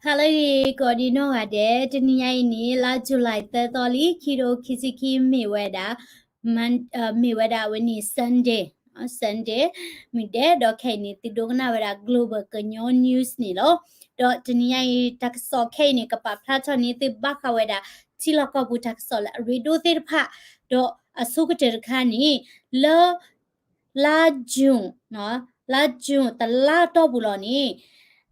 ဟါလၢအဂ့ၤ ကိးဒံနီၢ်ဂၤဒဲး, တနံၤညါအံၤန့ၣ် လါ July သၢသီလံ ခံကထိခံဆံခံ မ့ၢ်ဝဲဒၣ် မၢ် မ့ၢ်ဝဲဒၣ်အဝဲန့ၣ် Sunday, Sunday မုၢ်ဒဲး, ဒီးခဲအံၤန့ၣ် သုဒိကနၣ်ဝဲဒၣ် Global ကညီ News န့ၣ်လီၤ. ဒီးတနံၤညါအံၤ တၢ်ကစီၣ်ခဲအံၤန့ၣ် ကပာ်ဖျါထီၣ်န့ၢ်သုဘၣ်ဃးဝဲဒၣ် ထံလီၢ်ကီၢ်ပူၤတၢ်ကစီၣ်လၢအရ့ဒိၣ်သ့ၣ်တဖၣ်, ဒီးအဆိကတၢၢ်တခါန့ၣ် လၢ လါ June, လါ June တလါတီၢ်ပူၤလီၤန့ၣ်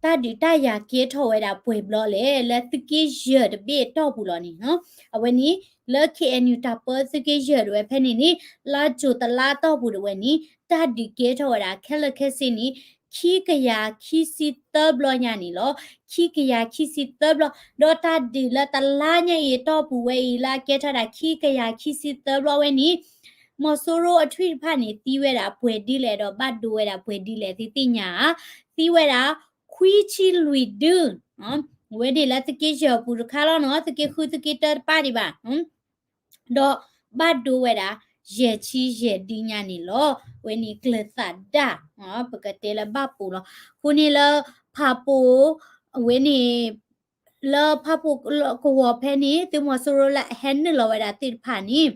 တၢ်ဒုးတၢ်ယၤကဲထီၣ်ဝဲဒၣ်ပှဲၤဘျီလဲၣ် လၢသုးက့ယဲၢ်တဘ့ၣ်တီၢ်ပူၤလီၤန့ၣ်, အဝဲန့ၣ် လၢ K N U တၢ်ပၢသုးက့ယဲၢ်တဝဲဖဲန့ၣ်န့ၣ် လါ June တလါတီၢ်ပူၤတဝဲန့ၣ် တၢ်ဒုးကဲထီၣ်ဝဲဒၣ်ခဲလၢာ်ခဲဆ့န့ၣ် ခံကယၤခံဆံသၢဘျီညါန့ၣ်လီၤ. ခံကယၤခံဆံသၢဘျီ, ဒီးတၢ်ဒုးလၢတလါညါအံၤတီၢ်ပူၤဝဲအံၤ လၢအကဲထီၣ်ဒၣ်ခံကယၤခံဆံသၢဘျီဝဲန့ၣ် မီၤစိရိၤအထွံၣ်တဖၣ်န့ၣ် သံဝဲဒၣ်ပှဲၤဒ်လဲၣ်ဒီးဘၣ်ဒိဝဲဒၣ်ပှဲၤဒ်လဲၣ် သုသ့ၣ်ညါဧါ. သံဝဲဒၣ် ခွံဆံလွံၢ်ဒု, ဝဲန့ၣ်လၢသုးက့ယဲၢ်ပူၤတခါလီၤနီၤ, သုးက့ဃု သုးက့တၢတပၣ်ဒံးဘၣ်, ဒီးဘၣ်ဒိဝဲဒၣ် ယဲၢ်ဆံယဲၢ်ဒုညါန့ၣ်လီၤ. ဝဲန့ၣ်ကျၢၤသးဒၣ်, ပကတဲလၢဘၣ်ပိာ်လီၤ. အဃိန့ၣ်လၢ ဖၣ်ပိၣ်, အဝဲန့ၣ် လၢဖၣ်ပိၣ်ကဝီၤဖဲန့ၣ် သုးမီၤစိရိၤလၢအဟဲနုာ်လီၤဝဲဒၣ်သ့ၣ်တဖၣ်န့ၣ်,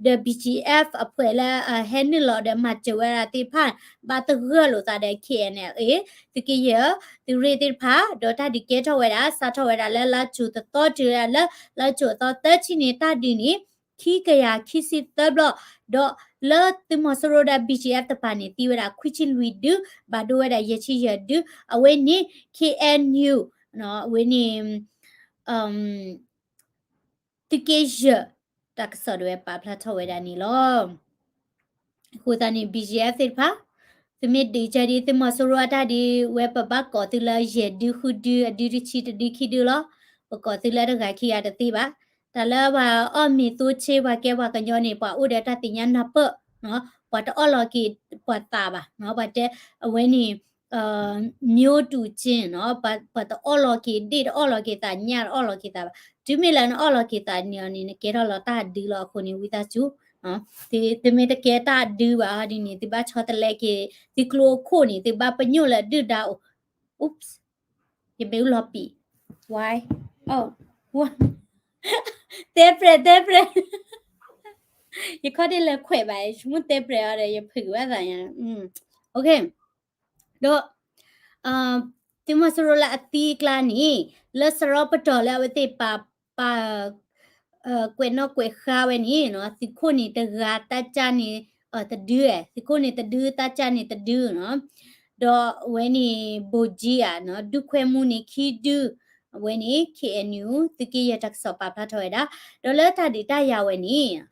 ဒီး B G F အဖှဲးလၢအဟဲနုာ်လီၤဒီးမၤစၢၤဝဲဒၣ်သ့ၣ်တဖၣ် ဘၣ်သဂၢၢ်လိာ်သးဒီး K N L A သုးက့ယဲၢ် သုးရ့ၣ်သ့ၣ်တဖၣ်, ဒီးတၢ်ဒုးကဲထီၣ်ဝဲဒၣ် စးထီၣ်ဝဲဒၣ်လၢလါ June တသီတုၤဝဲဒၣ်လၢ လါ June အသီသၢဆံန့ၣ် တၢ်ဒုးန့ၣ် ခံကယၤခံဆံသၢဘျီ, ဒီးလၢသုးမီၤစိရိၤဒီး B G F တဖၣ်န့ၣ် သံဝဲဒၣ်ခွံဆံလွံၢ်ဒု, ဘၣ်ဒိဝဲဒၣ်ယဲၢ်ဆံယဲၢ်ဒု, အဝဲန့ၣ် K N U, အဝဲန့ၣ် သုးက့ယဲၢ် တၢ်ကစီၣ်ဒၣ်ဝဲပာ်ဖျါထီၣ်ဝဲဒၣ်န့ၣ်လီၤ. အဃိသတးန့ၣ် B G F သ့ၣ်တဖၣ်, သုမ့ၢ်ဒုးကဲဒ်သုးမီၤစိရိၤအတၢ်ဒုးဝဲ ပဘၣ်ကိးသုလၢယဲၢ်ဒုဃုဒု အဒုတဆံတဒုခံဒုလီၤ. ပကိးသုလၢတဂၤခံဂၤတသ့ဘၣ်. တၢ်လၢပှၤအီၣ်မ့ၤသိဆ့ ပှၤကဲပှၤကညီန့ၣ် ပှၤအိၣ်ဒီးတၢ်သ့ၣ်ညါနၢ်ပၢၢ်, ပှၤတအီၣ်လီၤက့ၤပှၤသးဘၣ်, ပှၤတဲ အဝဲန့ၣ် မျိုးတူချင်းနီၤ, ပှၤတအီၣ်လီၤက့ၤဒ့ၣ် တအီၣ်လီၤက့ၤသးညၣ် တအီၣ်လီၤက့ၤသးဘၣ်. တုၤမ့ၢ်လၢနအီၣ်လီၤက့ၤသးန့ၣ်အီၤန့ၣ် နကဲထီၣ်လီၤတၢ်ဒုလီၤ. အဃိန့ၣ် ဝံသးစူၤ, သုမ့ၢ်တကဲတၢ်ဒုဘၣ်ဒ်န့ၣ် သုဘၣ်ဆီတလဲက့ၤ သုကျိအခိၣ်န့ၣ် သုဘၣ်ပညိၣ်လၢဒုၣ်ဒါအိၣ်. Oops, ယမ့ၢ်အူလီၤပံာ်, why, တဲပြဲၢ် တဲပြဲၢ်, ယခီၣ်ဒ့လဲၤခွဲးဘၣ် ယဆိကမိၣ်တဲပြဲၢ်အီၤဒီး ယဖုးဘၣ်သးညါ, okay. ဒီး သုးမီၤစိရိၤလၢအသံအကျါန့ၣ် လၢစရီပတီၢ်လၢအဝဲသ့ၣ်ပာ် ပာ် ကွဲးနီၣ်ကွဲးဃါဝဲန့ၣ် သုးခိၣ်န့ၣ်တဂၤ တၢ်ကၢ်န့ၣ်တဒု, သုးခိၣ်န့ၣ်တဒု တၢ်ကၢ်န့ၣ်တဒုနီၤ. ဒီးအဝဲန့ၣ် ဘိၣ်ကၠံဧါ, ဒူၣ်ခွဲမူန့ၣ်ခံဒု, အဝဲန့ၣ် K N U သုးက့ယဲၢ်တၢ်ကစီၣ်ပာ်ဖျါထီၣ်ဝဲဒၣ်. ဒီးလၢတၢ်ဒုးတၢ်ယၤဝဲန့ၣ်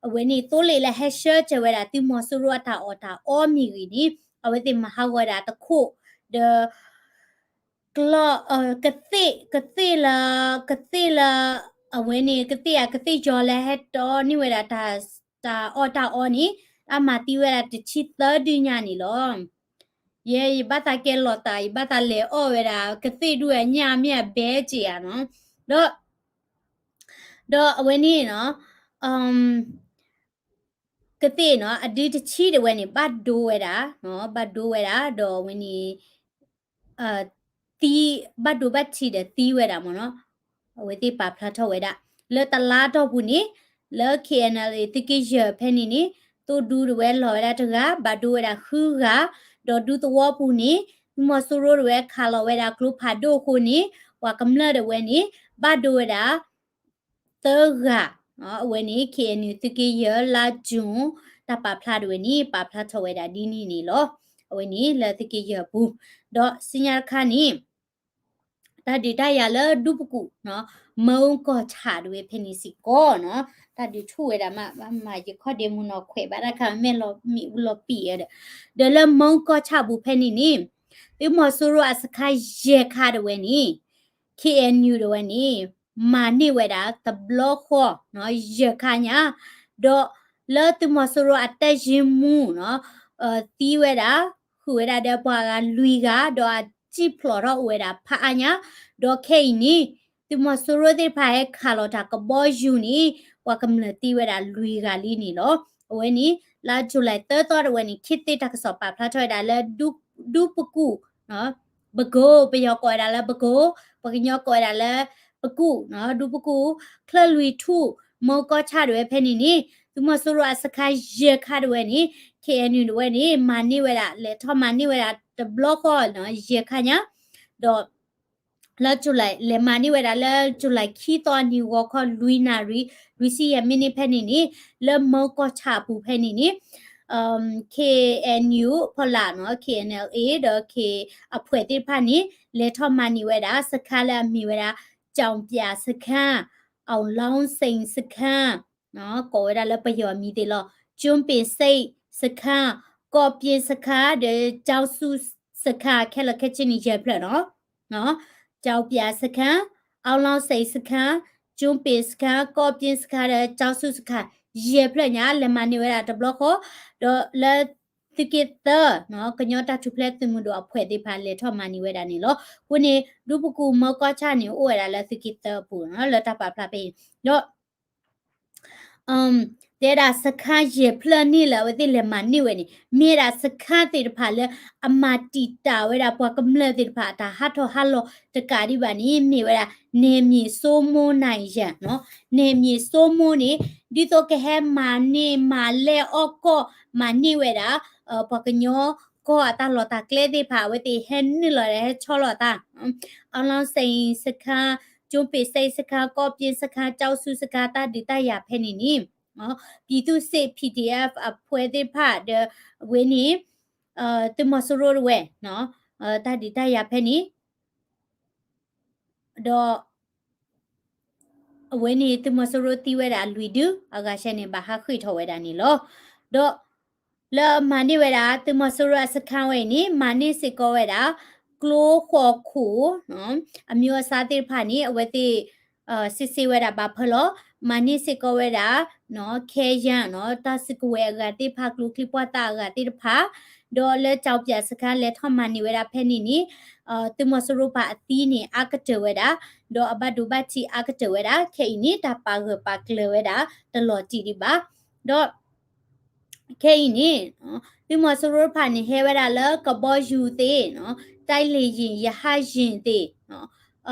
အဝဲန့ၣ် သိလ့ၣ်လၢဟဲဆှၢစၢၤဝဲဒၣ်သုးမီၤစိရိၤအတၢ်အီၣ်တၢ်အီမ့ၢ်ဂ့ၤန့ၣ် အဝဲသ့ၣ်မၤဟးဂီၤဝဲဒၣ်တခိၣ်, ဒီး ကသ့ၣ် ကသ့ၣ်လၢ ကသ့ၣ်လၢ အဝဲန့ၣ် ကသ့ၣ်အကသ့ၣ်ယီၤလၢဟဲတီန့ၢ်ဝဲဒၣ် တၢ်အီၣ်တၢ်အီန့ၣ် အမၤသံဝဲဒၣ်တဆံသၢဒုညါန့ၣ်လီၤ. ယဲ ယဘၣ်သးကဲလီၤတၢ် ယဘၣ်သးလဲၤအီၣ်ဝဲဒၣ် ကသ့ၣ်ဒူၣ်အညၣ်မ့ၢ်အဘဲက့ၤဧါနီၤ. ဒီး ဒီးအဝဲန့ၣ်နီၤ ကသ့ၣ်နီၤ အဒုတဆံတဝဲန့ၣ် ဘၣ်ဒိဝဲဒၣ်, ဘၣ်ဒိဝဲဒၣ် ဒီးအဝဲန့ၣ် သံ ဘၣ်ဒိဘၣ်ထံးဒီးသံဝဲဒၣ်မ့ၢ်နီၤ. အဝဲသ့ၣ်ပာ်ဖျါထီၣ်ဝဲဒၣ် လၢတလါတီၢ်ပူၤန့ၣ် လၢ K N L A သုးက့ယဲၢ်ဖဲန့ၣ်န့ၣ် သိၣ်ဒူတဝဲလီၤဝဲဒၣ်တဂၤ ဘၣ်ဒိဝဲဒၣ်ဃုဂၤ, ဒီးဒူသဝီပူၤန့ၣ် သုးမီၤစိရိၤတဝဲခးလီၤဝဲဒၣ်ကျိဖးဒိၣ်အဃိန့ၣ် ပှၤကမျၢၢ်တဝဲန့ၣ် ဘၣ်ဒိဝဲဒၣ် သၢဂၤ, အဝဲန့ၣ် K N U သုးက့ယဲၢ်လါ June တၢ်ပာ်ဖျါတဝဲန့ၣ် ပာ်ဖျါထီၣ်ဝဲဒၣ်ဒ်န့ၣ်န့ၣ်လီၤ. အဝဲန့ၣ်လၢသုးက့ယဲၢ်အပူၤ, ဒီးဆူညါတခါန့ၣ် တၢ်ဒုးတၢ်ယၤလၢဒူပကူၣ်နီၤ, မုၢ်ကီၢ်ဆၣ်တဝဲဖဲန့ၣ်စ့ၢ်ကီးနီၤ, တၢ်ဒုးဆူၣ်ဝဲဒၣ်မး ဘၣ်မၤယခီၣ်ဒ့မူနီၤခွဲးဘၣ်တၢ်ခါ မ့ၢ်လီၤမ့ၣ်အူလီၤပံာ်ဒီး, ဒီးလၢမုၢ်ကီၢ်ဆၣ်ပူၤဖဲန့ၣ်န့ၣ် သုးမီၤစိရိၤအစခါယဲၢ်ခါတဝဲန့ၣ် K N U တဝဲန့ၣ် မၤန့ၢ်ဝဲဒၣ်တဘျီဃီ ယဲၢ်ခါညါ, ဒီးလၢသုးမီၤစိရိၤအတၢ်ယ့မူနီၤ သံဝဲဒၣ် ဃုာ်ဝဲဒၣ်ဒီးပှၤဂၤလွံၢ်ဂၤ ဒီးအစံၣ်ဖျိးထီၣ်အိၣ်ဝဲဒၣ်ဖးအါညါ, ဒီးခဲအံၤန့ၣ် သုးမီၤစိရိၤသ့ၣ်တဖၣ်ဟဲခးလီၤတၢ်ကဘီယူၤန့ၣ် ပှၤကမျၢၢ်သံဝဲဒၣ်လွံၢ်ဂၤလံန့ၣ်လီၤ. အဝဲန့ၣ် လါ July သၢသီတဝဲန့ၣ် ခေတ်သစ် တၢ်ကစီၣ်ပာ်ဖျါထီၣ်ဝဲဒၣ်လၢ ဒူပကူၣ် ပကိၣ်, ပယီၤကိးဝဲဒၣ်လၢပကိၣ်, ပှၤကညီကိးဝဲဒၣ်လၢပကူၣ်, ဒူပကူၣ်, ချၢၣ်လွံၢ်ထူၣ်, မၢကီၢ်ဆၣ်တဝဲဖဲန့ၣ်န့ၣ် သုးမီၤစိရိၤအစခါယဲၢ်ခါတဝဲန့ၣ် K N U တဝဲန့ၣ် မၤန့ၢ်ဝဲဒၣ် လဲၤထီၣ်မၤန့ၢ်ဝဲဒၣ်တဘျီဃီ ယဲၢ်ခါညါ, ဒီး လၢ July လဲၤမၤန့ၢ်ဝဲဒၣ်လၢ July ခံသီအနံၤ ဂီၤခီလွံၢ်နၣ်ရံၣ် လွံၢ်ဆံယဲၢ်မံးနံးဖဲန့ၣ်န့ၣ် လၢမၢကီၢ်ဆၣ်အပူၤဖဲန့ၣ်န့ၣ် K N U ဖီလာ်နီၤ K N L A ဒီး K အဖွဲ့သ့ၣ်တဖၣ်န့ၣ် လဲၤထီၣ်မၤန့ၢ်ဝဲဒၣ် စခါလၢအမ့ၢ်ဝဲဒၣ် ကျောက်ပြာစခန်း, အောင်လောင်းစိန်စခန်း ကိးဝဲဒၣ်လၢပယီၤမံၤသ့ၣ်လီၤ, ကျွန်းပင်ဆိပ်စခန်း, ကီၢ်ပၠ့စခန်း, ဒီး ကျောက်စုစခန်း ခဲလၢာ်ခဲဆ့န့ၣ် ယဲၢ်ဖျၢၣ်နီၤ. ကျောက်ပြာစခန်း, အောင်လောင်းစိန်စခန်း, ကျွန်းပင်စခန်း, ကီၢ်ပၠ့စခန်း ဒီး ကျောက်စုစခန်း ယဲၢ်ဖျၢၣ်ညါ လဲၤမၤန့ၢ်ဝဲဒၣ်တဘျီဃီ, ဒီးလၢသုးက့သၢ ကညီတၢ်ထူၣ်ဖျဲးသုးမုၢ်ဒိၣ်အ အဖွဲ့ သ့ၣ်တဖၣ်လဲၤထီၣ်မၤန့ၢ်ဝဲဒၣ်န့ၣ်လီၤ. အဃိန့ၣ် ဒူပကူၣ်မၢကီၢ်ဆၣ်န့ၣ် အိၣ်ဝဲဒၣ်လၢသုးက့သၢအပူၤနီၤ လၢတၢ်ပာ်ဖျါဖဲအံၤ ဒီး တဲဒၣ်စခါယဲၢ်ဖျၢၣ်န့ၣ်လၢအဝဲသ့ၣ်လဲၤမၤန့ၢ်ဝဲန့ၣ် မ့ၢ်ဝဲဒၣ်စခါသ့ၣ်တဖၣ်လၢ အမၤတံာ်တာ်ဝဲဒၣ်ပှၤကမျၢၢ်သ့ၣ်တဖၣ်အတၢ်ဟးထီၣ်ဟးလီၤတကးဒံးဘၣ်န့ၣ် မ့ၢ်ဝဲဒၣ် နယ်မြေစိုးမိုးနိုင်ရန်နီၤ, နယ်မြေစိုးမိုးန့ၣ် ဒ်သိးကဟဲမၤန့ၢ်မၤလဲၢ်အီၣ်ကီၢ် မၤန့ၢ်ဝဲဒၣ် ပှၤကညီကီၢ်အတၢ်လီၢ်တၢ်ကျဲသ့ၣ်တဖၣ် အဝဲသ့ၣ်ဟဲနုာ်လီၤဒီးဟဲဆီလီၤအသး အောင်လောင်းစိန်စခန်း, ကျွန်းပင်ဆိပ်စခန်း, ကီၢ်ပၠ့စခန်း, ကျောက်စုစခန်း တၢ်ဒုးတၢ်ယၤဖဲန့ၣ်န့ၣ် ပြည်သူ့စစ် P D F အဖွဲ့သ့ၣ်တဖၣ်ဒီး အဝဲန့ၣ် သုးမီၤစိရိၤတဝဲ တၢ်ဒုးတၢ်ယၤဖဲန့ၣ် ဒီး အဝဲန့ၣ်သုးမီၤစိရိၤသံဝဲဒၣ်လွံၢ်ဒု အဂၤဆဲန့ၣ် ဘၣ်ဟးဃ့ၢ်ထီၣ်ဝဲဒၣ်န့ၣ်လီၤ. ဒီး လၢမၤန့ၢ်ဝဲဒၣ် သုးမီၤစိရိၤအစခန်းဝဲအံၤန့ၣ် မၤန့ၢ်စ့ၢ်ကီးဝဲဒၣ် ကျိဃိးခိၣ် အမျိုးအစားသ့ၣ်တဖၣ်န့ၣ် အဝဲသ့ၣ် စစ်ဆေးဝဲဒၣ်ဘၣ်ဖၢလီၤ, မၤန့ၢ်စ့ၢ်ကီးဝဲဒၣ် ခဲယမ်းနီၤ တၢ်စုကဝဲၤအဂၤသ့ၣ်တဖၣ် ကျိချံမျိာ်သၣ်အဂၤသ့ၣ်တဖၣ်, ဒီးလၢ ကျောက်ပြာစခန်း လဲၤထီၣ်မၤန့ၢ်ဝဲဒၣ်ဖဲန့ၣ်န့ၣ် သုးမီၤစိရိၤပာ်အသံန့ၣ် အါကတၢၢ်ဝဲဒၣ်, ဒီးအဘၣ်ဒိဘၣ်ထံးအါကတၢၢ်ဝဲဒၣ်, ခဲအံၤန့ၣ် တၢ်ပာ်ဂၢၢ်ပာ်ကျၢၤဝဲဒၣ် တလီၤတံၢ်ဒံးဘၣ်. ဒီး ခဲအံၤန့ၣ် သုးမီၤစိရိၤတဖၣ်န့ၣ် ဟဲဝဲဒၣ်လၢကဘီယူၤသ့ၣ်နီၤ, တိုက်လေယာဉ် ရဟတ်ယာဉ်သ့ၣ်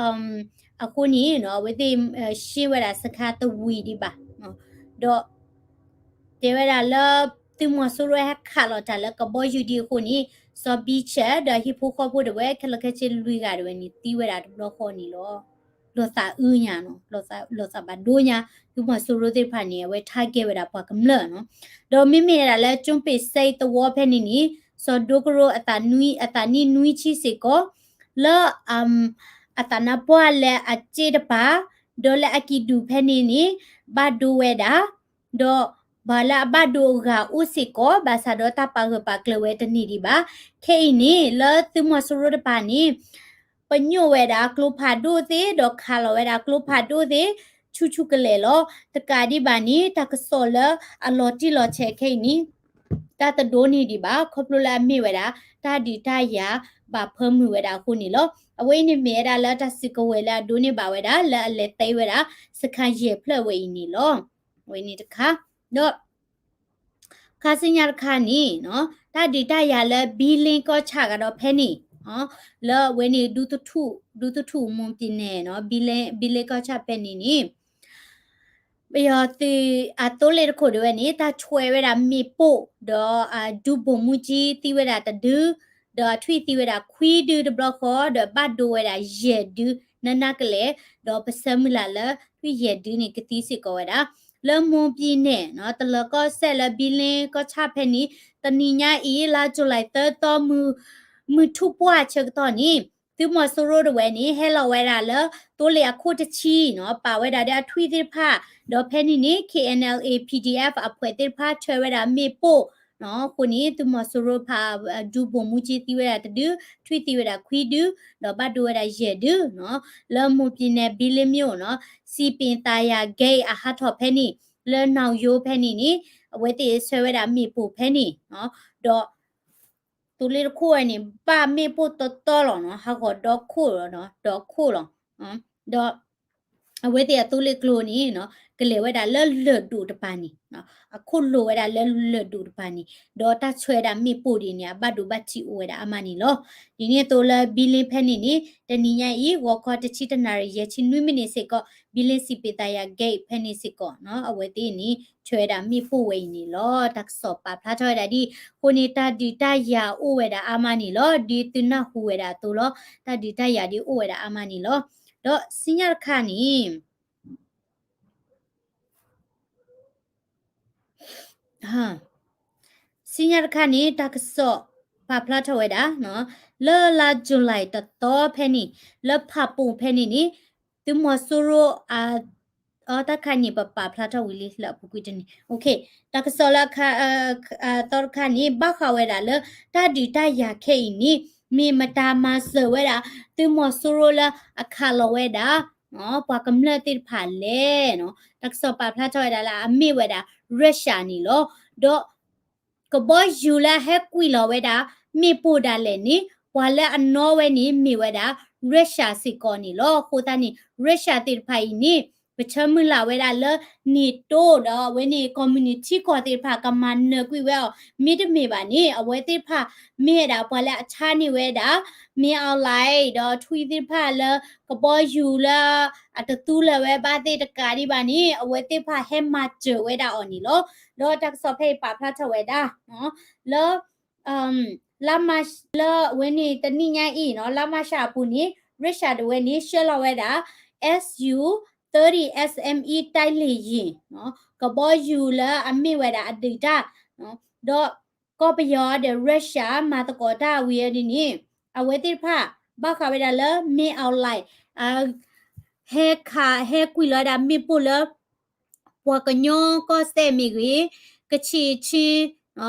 အဃိန့ၣ် အဝဲသ့ၣ် ရှင်းဝဲဒၣ်စခါတဝံၤဒံးဘၣ်. ဒီး တဲဝဲဒၣ်လၢ သုးမီၤစိရိၤဟဲခးလီၤတၢ်လၢကဘီယူၤဒံးအဃိန့ၣ် စီၤဘံဆဲး ဒီးဟံၣ်ဖိဃီဖိတဝဲ ခဲလၢာ်ခဲဆ့လွံၢ်ဂၤတဝဲန့ၣ် သံဝဲဒၣ်တဘျီဃီန့ၣ်လီၤ. လီၤသးအုးညါနီၤ, လီၤသးဘၣ်ဒိညါ, သုးမီၤစိရိၤသ့ၣ်တဖၣ်န့ၣ် အဝဲ target ဝဲဒၣ်ပှၤကမျၢၢ်နီၤ. ဒီးမ့မ့ၢ်ဝဲဒၣ်လၢ ကၠိပ့ၤစဲသဝီဖဲန့ၣ်န့ၣ် စီၤဒိကရိအသးနွံ အသးနံၣ်နွံဆံစ့ၢ်ကီး လၢ အသးနါပှၢ်လၢအစ့တပၤ ဒီးလၢအကံၢ်ဒူၣ်ဖဲန့ၣ်န့ၣ် ဘၣ်ဒိဝဲဒၣ်, ဒီးပှၤလၢအဘၣ်ဒိအဂၤအိၣ်စ့ၢ်ကီး ဘၣ်ဆၣ်ဒီးတၢ်ပာ်ဂၢၢ်ပာ်ကျၢၤဝဲတန့ၢ်ဒံးဘၣ်. ခဲအံၤန့ၣ် လၢသုးမီၤစိရိၤတပၤန့ၣ် ပညိၣ်ဝဲဒၣ်ကျိဖးဒိၣ်သ့ၣ် ဒီးခးလီၤဝဲဒၣ်ကျိဖးဒိၣ်သ့ၣ် ဆူၣ်ဆူၣ်ကလဲာ်လီၤ. တကးဒံးဘၣ်န့ၣ် တၢ်ကစီၣ်လၢအလီၤတံၢ်လီၤဆဲးခဲအံၤန့ၣ် တၢ်တဒိးန့ၢ်ဒံးဘၣ် ခီဖျိလၢအမ့ၢ်ဝဲဒၣ် တၢ်ဒုးတၢ်ယၤဘၣ်ဖၢမုၢ်ဝဲဒၣ်အဃိန့ၣ်လီၤ. အဝဲအံၤန့ၣ်မ့ၢ်ဝဲဒၣ်လၢတၢ်စုကဝဲၤလၢအဒိးန့ၢ်ဘၣ်ဝဲဒၣ် လၢအလဲၤသဲဝဲဒၣ် စခန်းယဲၢ်ဖျၢၣ်ဝဲအံၤန့ၣ်လီၤ. အဝဲန့ၣ်တခါ ဒီး ခါဆူညါတခါန့ၣ် တၢ်ဒုးတၢ်ယၤလၢ ဘံလ့ကီၢ်ဆၣ်ကဒီးဖဲန့ၣ် လၢအဝဲန့ၣ် ဒူသထူၣ် ဒူသထူၣ်မွန်ပြည်နယ်နီၤ ဘံလ့ ဘံလ့ကီၢ်ဆၣ်ဖဲန့ၣ်န့ၣ် ပယီၤသုးအသိလ့ၣ်တခိၣ်ဒၣ်ဝဲန့ၣ် တၢ်ဆွဲဝဲဒၣ်မ့ၣ်ပိၢ် ဒီးအဒုဗိုလ်မှူးကြီးသံဝဲဒၣ်တဒု ဒီးထွံၣ်သံဝဲဒၣ်ခွံဒုတဘျီဃီ ဒီးဘၣ်ဒိဝဲဒၣ်ယဲၢ်ဒု နနၢ်ကလဲာ် ဒီးပဆၢမုၢ်လၢ်လၢ ထွံၣ်ယဲၢ်ဒုန့ၣ် ကသံစ့ၢ်ကီးဝဲဒၣ် လၢမွန်ပြည်နယ်နီၤ တလီၤကီၢ်စဲၣ်လၢ ဘံလ့ကီၢ်ဆၣ်ဖဲန့ၣ် တနံၤညါအံၤ လါ July သၢသီ မုၢ်ထူၣ်ပှၢ်ဆၢကတီၢ်န့ၣ် သုးမီၤစိရိၤတဝဲန့ၣ် ဟဲလီၤဝဲဒၣ်လၢ သိလ့ၣ်အခိၣ်တဆံနီၤ ပာ်ဝဲဒၣ်ဒီးအထွံၣ်သ့ၣ်တဖၣ် ဒီးဖဲန့ၣ်န့ၣ် K N L A P D F အ အဖွဲ့ သ့ၣ်တဖၣ် ဆွဲဝဲဒၣ်မ့ၣ်ပိၢ်နီၤ အဃိန့ၣ် သုးမီၤစိရိၤဖး ဒုဗိုလ်မှူးကြီး သံဝဲဒၣ်တဒု ထွံၣ်သံဝဲဒၣ်ခွံဒု ဒီးဘၣ်ဒိဝဲဒၣ်ယဲၢ်ဒုနီၤ လၢမွန်ပြည်နယ် ဘံလ့မြို့နီၤ စံပင်သာယာဂိတ် အဟးထီၣ်ဖဲန့ၣ် လၢနီၣ်ယိၤဖဲန့ၣ်န့ၣ် အဝဲသ့ၣ်ဆွဲဝဲဒၣ်မ့ၣ်ပိၢ်ဖဲန့ၣ်နီၤ ဒီး သိလ့ၣ်တခိၣ်ဝဲန့ၣ် ဘၣ်မ့ၣ်ပိၢ်တီတီလီၤနီၤ ဟးဂီၤဒီခိၣ်လီၤနီၤ ဒီခိၣ်လီၤ ဒီး အဝဲသ့ၣ်အသိလ့ၣ်ကျိန့ၣ်နီၤ ကလဲၤဝဲဒၣ်လၢလၢၢ်ဒိၣ်တပၤန့ၣ်, အခိၣ်လိၤဝဲဒၣ်လၢလၢၢ်ဒိၣ်တပၤန့ၣ်, ဒီးတၢ်ဆှၢဝဲဒၣ်မ့ၣ်ပိၢ်ဒ်န့ၣ် အဘၣ်ဒိဘၣ်ထံးအိၣ်ဝဲဒၣ်အါမးန့ၣ်လီၤ. ဒ်န့ၣ်အသိးလၢ Belen ဖဲန့ၣ်န့ၣ် တနံၤညါအံၤ ဂီၤခီတဆံတနၣ်ရံၣ် ယဲၢ်ဆံနွံမံးနံးစ့ၢ်ကီး Belen စံးပ့ၤသးယၤ gate ဖဲန့ၣ်စ့ၢ်ကီး အဝဲသ့ၣ်န့ၣ် ဆှၢဝဲဒၣ်မ့ၣ်ပိၢ်ဝဲအံၤန့ၣ်လီၤ. တၢ်ကစီၣ်ပာ်ဖျါထီၣ်ဝဲဒၣ်ဒ်အဃိန့ၣ် တၢ်ဒုးတၢ်ယၤအိၣ်ဝဲဒၣ်အါမးန့ၣ်လီၤ. ဒ်သုနၢ်ဟူဝဲဒၣ်အသိးလီၤ. တၢ်ဒုးတၢ်ယၤဒ်အိၣ်ဝဲဒၣ်အါမးန့ၣ်လီၤ. ဒီးစံညါတခါန့ၣ် စံညါတခါန့ၣ် တၢ်ကစီၣ်ပာ်ဖျါထီၣ်ဝဲဒၣ် လၢလါ July တသီဖဲန့ၣ် လၢဖးပူၤဖဲန့ၣ်န့ၣ် သုးမီၤစိရိၤ အတၢ်ခါန့ၣ် ပပာ်ဖျါထီၣ်ဝံၤလံလၢအပူၤကွံာ်တန့ၣ်, တၢ်ကစီၣ်လၢ သီတခါန့ၣ် ဘၣ်ဃးဝဲဒၣ်လၢ တၢ်ဒုးတၢ်ယၤခဲအံၤန့ၣ် မ့ၢ်မတၤမၤစၢၤဝဲဒၣ် သုးမီၤစိရိၤလၢအခးလီၤဝဲဒၣ် ပှၤကမျၢၢ်သ့ၣ်တဖၣ်လဲၣ်. တၢ်ကစီၣ်ပာ်ဖျါထီၣ်ဝဲဒၣ်လၢအမ့ၢ်ဝဲဒၣ် Russia န့ၣ်လီၤ. ဒီး ကဘီယူၤလၢအဟဲကွံာ်လီၤဝဲဒၣ် မ့ၣ်ပိၢ်ဒၣ်လဲာ်န့ၣ် ပှၤလၢအနီၣ်ဝဲန့ၣ် မ့ၢ်ဝဲဒၣ် Russia စ့ၢ်ကီးန့ၣ်လီၤ. အဃိသတးန့ၣ် Russia သ့ၣ်တဖၣ်အံၤန့ၣ် ပဆၢမုၢ်လၢ်ဝဲဒၣ်လၢ NATO ဒီးအဝဲန့ၣ် community ကီၢ်သ့ၣ်တဖၣ် ကမၤနၢၤကွံာ်ဝဲအီၤ မ့တမ့ၢ်ဘၣ်န့ၣ် အဝဲသ့ၣ်တဖၣ် မ့ၢ်ဝဲဒၣ်ပှၤလၢအဆါန့ၢ်ဝဲဒၣ် မ့ၢ် online ဒီးထွံၣ်သ့ၣ်တဖၣ်လၢ ကဘီယူၤလၢ အတသူလၢၤဝဲဘၣ်သ့ၣ်တကးဒံးဘၣ်န့ၣ် အဝဲသ့ၣ်တဖၣ်ဟဲမၤစၢၤဝဲဒၣ်အီၤန့ၣ်လီၤ. ဒီးတၢ်ကစီၣ်ဖဲအံၤပာ်ဖျါထီၣ်ဝဲဒၣ် လၢ လါမၢ်ၡး လၢအဝဲန့ၣ်တနံၣ်ညါအံၤနီၤ လါမၢ်ၡးအပူၤန့ၣ် Russia တဝဲန့ၣ် ဆှၢလီၤဝဲဒၣ် SU thirty SME တိုက်လေယာဉ် ကဘီယူၤလၢအမ့ၢ်ဝဲဒၣ်အဒုးတၢ် ဒီးကီၢ်ပယီၤဒီး Russia မၤသကိးတၢ်ဝံၤအဒ်န့ၣ် အဝဲသ့ၣ်တဖၣ် ဘၣ်ဃးဝဲဒၣ်လၢ မ့ၢ် online ဟဲခး ဟဲကွံာ်လီၤဝဲဒၣ်မ့ၣ်ပိၢ်လၢ ပှၤကညီကီၢ်စဲၣ်မ့ၢ်ဂ့ၤ, ကခ့ၣ်ဆ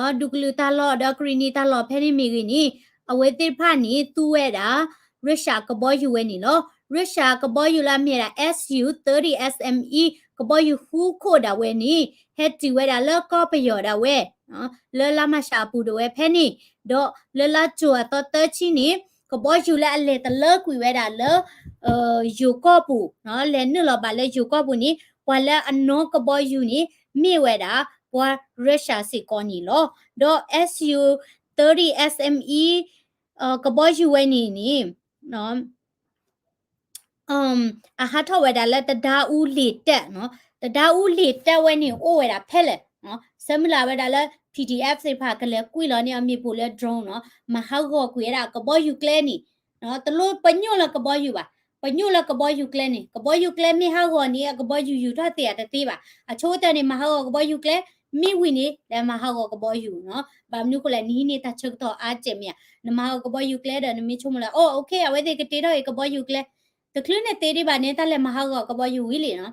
့, ဒူကလုာ်တၢ်လီၢ်ဒီးကရံၣ်နံၤတၢ်လီၢ်ဖဲန့ၣ်မ့ၢ်ဂ့ၤန့ၣ် အဝဲသ့ၣ်တဖၣ်န့ၣ် သူဝဲဒၣ် Russia ကဘီယူၤဝဲန့ၣ်လီၤ. Russia ကဘီယူၤလၢအမ့ၢ်ဒၣ် SU thirty SME ကဘီယူၤဃုခိၣ်ဒၣ်ဝဲန့ၣ် ဟဲတုၤဝဲဒၣ်လၢကီၢ်ပယီၤဒၣ်ဝဲ လၢလါမၢ်ၡးအပူၤဒၣ်ဝဲဖဲန့ၣ်, ဒီးလၢလါကၠိၤအသီသၢဆံန့ၣ် ကဘီယူၤလၢအလဲၤတလၢကွံာ်ဝဲဒၣ်လၢ ယိၤကီၢ်ပူၤ, လဲၤနုာ်လီၤဘၣ်လၢယိၤကီၢ်ပူၤန့ၣ် ပှၤလၢအနီၣ်ကဘီယူၤန့ၣ် မ့ၢ်ဝဲဒၣ် ပှၤ Russia စ့ၢ်ကီးန့ၣ်လီၤ. ဒီး SU thirty SME ကဘီယူၤဝဲန့ၣ်န့ၣ် အဟးထီၣ်ဝဲဒၣ်လၢတဒါအူလ့ၤတၢး, တဒါအူလ့ၤတၢးဝဲန့ၣ်အိၣ်ဝဲဒၣ်ဖဲလဲၣ်, ဆၢမုၢ်လၢ်ဝဲဒၣ်လၢ PDF သ့ၣ်တဖၣ်ကလဲၤကွံာ်လီၤန့ၢ်အမ့ၣ်ပိၢ်လၢ drone နီၤ မၤဟးဂီၤကွံာ်ဝဲဒၣ်ကဘီယူၤကျဲန့ၣ်, တလိၣ်ပညိၣ်လၢကဘီယူၤဘၣ်, ပညိၣ်လၢကဘီယူၤကျဲန့ၣ် ကဘီယူၤကျဲမ့ၢ်ဟးဂီၤန့ၣ် အကဘီယူၤယူၤထီၣ်သ့ၣ်အတသ့ဘၣ်. အဆိကတၢၢ်န့ၣ် မၤဟးဂီၤကဘီယူၤကျဲ, မ့ၢ်ဝံၤန့ၣ် လဲၤမၤဟးဂီၤကဘီယူၤနီၤ. ဘၣ်မနုၤဃိလဲၣ် နဟံးန့ၢ်တၢ်ဆၢကတီၢ်အါကဲးမ့ၢ်ဧါ. နမၤဟးဂီၤကဘီယူၤကျဲဒီး နမ့ၢ်ဆိကမိၣ်လၢ အိၣ် okay အဝဲသ့ၣ်ကတ့ထီၣ်အံၤကဘီယူၤကျဲ, တချုးန့ၣ်သ့ဒံးဘၣ်န့ၣ် တၢ်လဲၤမၤဟးဂီၤကဘီယူၤဝံၤလံနီၤ.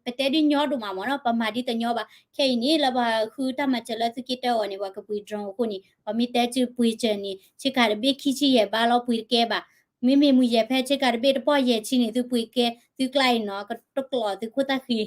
ပတဲဒ်ညီဒိၣ်မးမ့ၢ်နီၤ, ပမၤဒ်တညီဘၣ်. ခဲအံၤန့ၣ် လၢပှၤဃုတၢ်မၤစၢၤလၢသုးက့တၢအဂီၢ်န့ၣ် ပှၤကပှ့ၤ drone အဃိန့ၣ် ပှၤမ့ၢ်တဲစုပှ့ၤစၢၤန့ၣ် ဆ့ကၤတဘ့ၣ်ခံဆံယဲၢ်ဘးလီၤ ပှ့ၤတကဲဘၣ်. မ့မ့ၢ်မုၢ်ယဲၢ်ဖဲဆ့ကၤတဘ့ၣ်တပီၢ်ယဲၢ်ဆံန့ၣ် သုပှ့ၤကဲ သုကျါအံၤနီၤ ကတကျိးသုခိၣ်သၣ်ဃံ ဒီး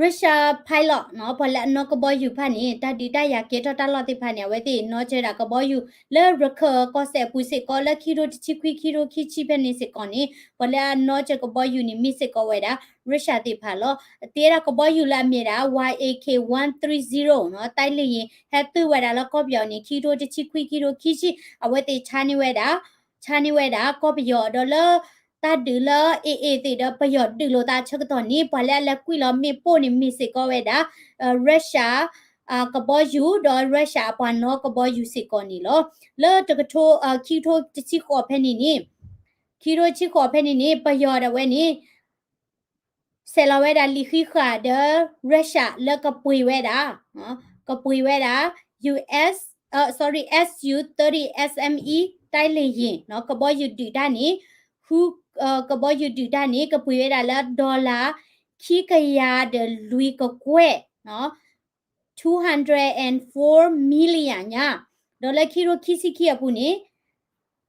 Russia pilot နီၤ ပှၤလၢအနီၣ်ကဘီယူၤတဖၣ်န့ၣ် တၢ်ဒုးတၢ်ယၤကဲထီၣ်တၢ်လီၢ်သ့ၣ်တဖၣ်န့ၣ် အဝဲသ့ၣ်နီၣ်စၢၤဒၣ်ကဘီယူၤလၢရခၢၣ်ကီၢ်စဲၣ်အပူၤစ့ၢ်ကီး လၢခံထိတဆံခွံ ခံထိခံဆံဖဲန့ၣ်စ့ၢ်ကီးန့ၣ် ပှၤလၢအနီၣ်စၢၤကဘီယူၤန့ၣ် မ့ၢ်စ့ၢ်ကီးဝဲဒၣ် Russia သ့ၣ်တဖၣ်လီၤ. တ့ဝဲဒၣ်ကဘီယူၤလၢအမ့ၢ်ဒၣ် Y A K one three zero နီၤ တိုက်လေယာဉ် ဟဲတုၤဝဲဒၣ်လၢကီၢ်ပယီၤန့ၣ် ခံထိတဆံခွံ ခံထိခံဆံ အဝဲသ့ၣ်ဆါန့ၢ်ဝဲဒၣ် ဆါန့ၢ်ဝဲဒၣ်ကီၢ်ပယီၤဒီးလၢ တၢ်ဒုးလၢ AA သ့ၣ်ဒီးပယီၤဒုးလိာ်သးအဆၢကတီၢ်န့ၣ် ပှၤလၢအလဲၤကွံာ်လီၤမ့ၣ်ပိၢ်န့ၣ် မ့ၢ်စ့ၢ်ကီးဝဲဒၣ် Russia ကဘီယူၤ ဒီး Russia အပှၤနီၣ်ကဘီယူၤစ့ၢ်ကီးန့ၣ်လီၤ. လၢတကထိ ခံကထိတဆံဃိးဖဲန့ၣ်န့ၣ် ခံကထိတဆံဃိးဖဲန့ၣ်န့ၣ် ပယီၤဒၣ်ဝဲန့ၣ် ဆဲးလီၤဝဲဒၣ်လံာ်ဃံးဃာ်ဒီး Russia လၢကပှ့ၤဝဲဒၣ် ကပှ့ၤဝဲဒၣ် US, sorry, SU thirty SME တိုက်လေယာဉ် ကဘီယူၤဒုးတၢ်န့ၣ် ဃု ကဘီယူၤဒုးတၢ်န့ၣ် ကပှ့ၤဝဲဒၣ်လၢ dollar ခံကယၤဒီးလွံၢ်ကကွဲၢ် two hundred and four million ညါ, ဒီးလၢခံကထိခံဆံခံအပူၤန့ၣ်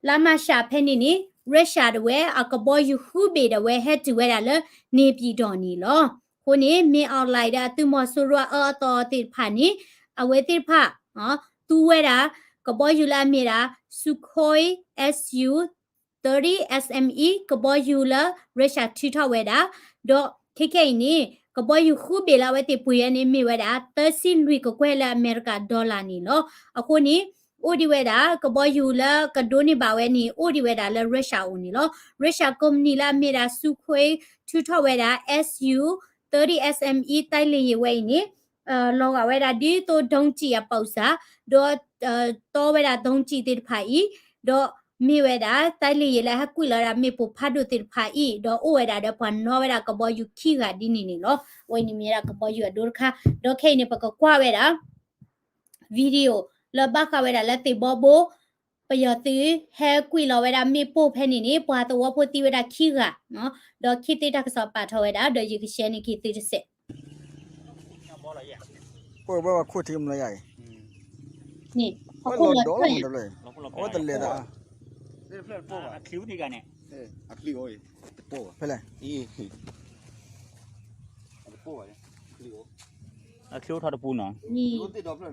လါမၢ်ၡးဖဲန့ၣ်န့ၣ် Russia ဒၣ်ဝဲ အကဘီယူၤဃုဘ့ၣ်ဒၣ်ဝဲဟဲတုၤဝဲဒၣ်လၢ နေပြည်တော် န့ၣ်လီၤ. အဃိန့ၣ် မင်းအောင်လှိုင် ဒီးအသုးမီၤစိရိၤအအၢအသီသ့ၣ်တဖၣ်န့ၣ် အဝဲသ့ၣ်တဖၣ် သူဝဲဒၣ် ကဘီယူၤလၢအမ့ၢ်ဒၣ် Sukhoi SU thirty S M E ကဘီယူၤလၢ Russia ထုးထီၣ်ဝဲဒၣ်, ဒီးခဲခဲအံၤန့ၣ် ကဘီယူၤဃုဘ့ၣ်လၢအဝဲသ့ၣ်ပှ့ၤဝဲန့ၣ် မ့ၢ်ဝဲဒၣ် သၢဆံလွံၢ်ကကွဲၢ်လၢအမဲရကၤ dollar န့ၣ်လီၤ. အဃိန့ၣ် အိၣ်ဒံးဝဲဒၣ် ကဘီယူၤလၢကဒိးန့ၢ်ဘၣ်ဝဲန့ၣ် အိၣ်ဒံးဝဲဒၣ်လၢ Russia အအိၣ်န့ၣ်လီၤ. Russia ကုမ္ပဏီလၢအမ့ၢ်ဒၣ် Sukhoi ထုးထီၣ်ဝဲဒၣ် S U thirty S M E တိုက်လေယာဉ်ဝဲအံၤန့ၣ် လီၤဂာ်ဝဲဒၣ်ဒ်သိး ဒုံးကျည်အပုံစံ ဒီး တီဝဲဒၣ် ဒုံးကျည် သ့ၣ်တဖၣ်အံၤ, ဒီးမ့ၢ်ဝဲဒၣ် တိုက်လေယာဉ် လၢဟဲကွံာ်လီၤဝဲဒၣ်မ့ၣ်ပိၢ်ဖးဒိၣ်သ့ၣ်တဖၣ်အံၤ, ဒီးအိၣ်ဝဲဒၣ်ဒီးပှၤနီၣ်ဝဲဒၣ်ကဘီယူၤခံဂၤဒ်န့ၣ်န့ၣ်လီၤ. အဝဲန့ၣ်မ့ၢ်ဝဲဒၣ်ကဘီယူၤအဒိတခါ, ဒီးခဲအံၤန့ၣ် ပကကွၢ်ဝဲဒၣ် video လၢဘၣ်ဃးဝဲဒၣ်လၢသ့ၣ်ဘီဘိ ပယီၤသုးဟဲကွံာ်လီၤဝဲဒၣ်မ့ၣ်ပိၢ်ဖဲန့ၣ်န့ၣ် ပှၤသဝီဖိသံဝဲဒၣ်ခံဂၤ, ဒီးခံသ့ၣ်တၢ်ကစီၣ်ပာ်ထီၣ်ဝဲဒၣ် ဒီးယကshareန့ၢ်က့ၤသုတစဲး ပဝဲဝဲခိၣ်ထံမလၢယၤအံၤ, န့ၣ် အခိၣ်လီၤဒီးလီၤမတဘျီအံၤ, အဝဲတလဲၤသး, ဖဲလဲၣ်, အချံအိၣ်ထီၣ်တပူနီၤ, လီၤညါတထံၣ်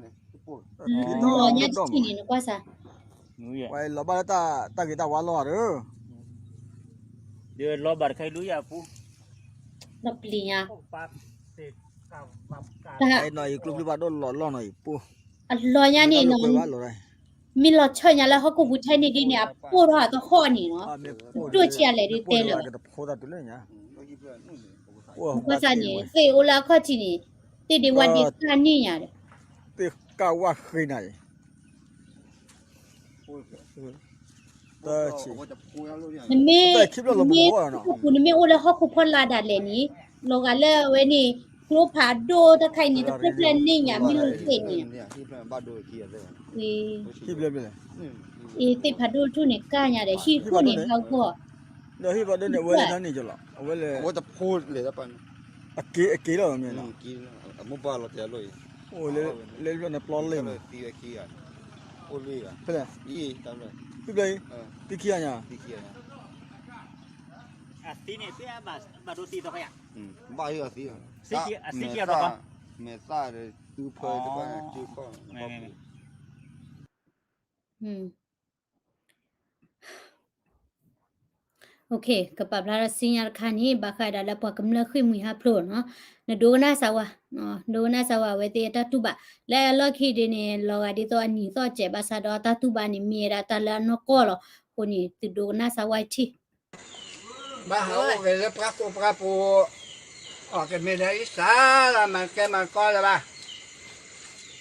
န့ၣ် နကွၢ်စၢ်, ဝဲလီၤဘၣ်လၢတၢ်ဂ့ၤတၢ်ဝါလီၤဒီး, ဒီးလီၤဘၣ်တခါအံၤလူယၤပူ, လီၤပျံၤညါ နီၤအံၤ ကျိဖျုဘၣ်ဒိၣ်လီၤလီၢ်နီၤအံၤပူ, အလီၤညါန့ၣ်နီၤ, မ့ၢ်လီၤဆၢညါလၢဟီၣ်ခိၣ်ပူၤထဲန့ၣ်ဒ်န့ၣ် အပိၢ်ထီၣ်အသဟီၣ်န့ၣ်နီၤ, ဒိၣ်ဆံးအလဲၣ်ဒ်တဲလၢၤဘၣ်, နကွၢ်စၢ်န့ၣ် သ့ၣ်အိၣ်လၢအခီၣ်ထံးန့ၣ်, သ့ၣ်ဒ့ဝါဒ့ကၢ်န့ၢ်ညါဒီး, သ့ၣ်ကၢ်ဝါဃ့နၤအံၤ နမ့ၢ်, နမ့ၢ်, နမ့ၢ်အိၣ်လၢဟီၣ်ခိၣ်ဖီလာ်ဒၣ်လဲာ်န့ၣ်, လီၤဂာ်လၢအဝဲန့ၣ် ကျိဖးဒိၣ်တခါအံၤန့ၣ် တဖျၢၣ်ဖျၢၣ်န့ၢ်ညါ မ့ၢ်လိာ်သ့ၣ်န့ၣ်, အ့ သ့ၣ်ဖးဒိၣ်ထူၣ်န့ၣ်ကၢ်ညါဒီး ဟံၣ်ခိၣ်န့ၣ်ဟးဂီၢ်, ဒီးဟံၣ်ဖးဒိၣ်န့ၣ် အဝဲလဲၤတၢ်န့ၣ်ကလီၤ, အဝဲလဲၤ, အက့ၤလီၤမ့ၢ်နီၤ, အိၣ်လၢလၢပျီန့ၣ်ပျီလ့ၢ်မး, ဖဲလဲၣ်, ဟံၣ်ဖျၢၣ်အံၤ, သံခံဂၤညါ, ဘၣ်ဟံၣ်အသံ, မဲာ်သၣ်, မဲာ်သၣ်ဒီး သူဖၢတဖၣ်န့ၣ် ကၢ်ခီၣ်, ကပာ်ဖျါထီၣ်စံညါတခါန့ၣ် ဘၣ်ဃးဒၣ်လၢပှၤကမျၢၢ်ဃ့ၢ်မှံဟးဖျိးနီၤ, နဒိကနၣ်စၢ်ဝဲ, ဒိကနၣ်စၢ်ဝဲအဝဲသ့ၣ်အတၢ်တူၢ်ဘၣ်, လၢအလီၢ်ခံဒ်န့ၣ် လီၤဂာ်ဒ်သိးအနံၤသီၣ်စဲးဘၣ်ဆၣ်ဒီးတၢ်တူၢ်ဘၣ်န့ၣ်မ့ၢ်ဝဲဒၣ်တၢ်လၢအနီၢ်ကီၢ်လီၤ, အဃိန့ၣ် သုဒိကနၣ်စၢ်ဝဲထံၣ် ဘၣ်ဟးအိၣ်က့ၤလၢပှၢ်ကိးပှၢ်ပူၤ, အီၣ်ကမ့ၢ်ဒီးအံၤစၢ်လၢမၤကဲမၤကီလၢၤဘၣ်,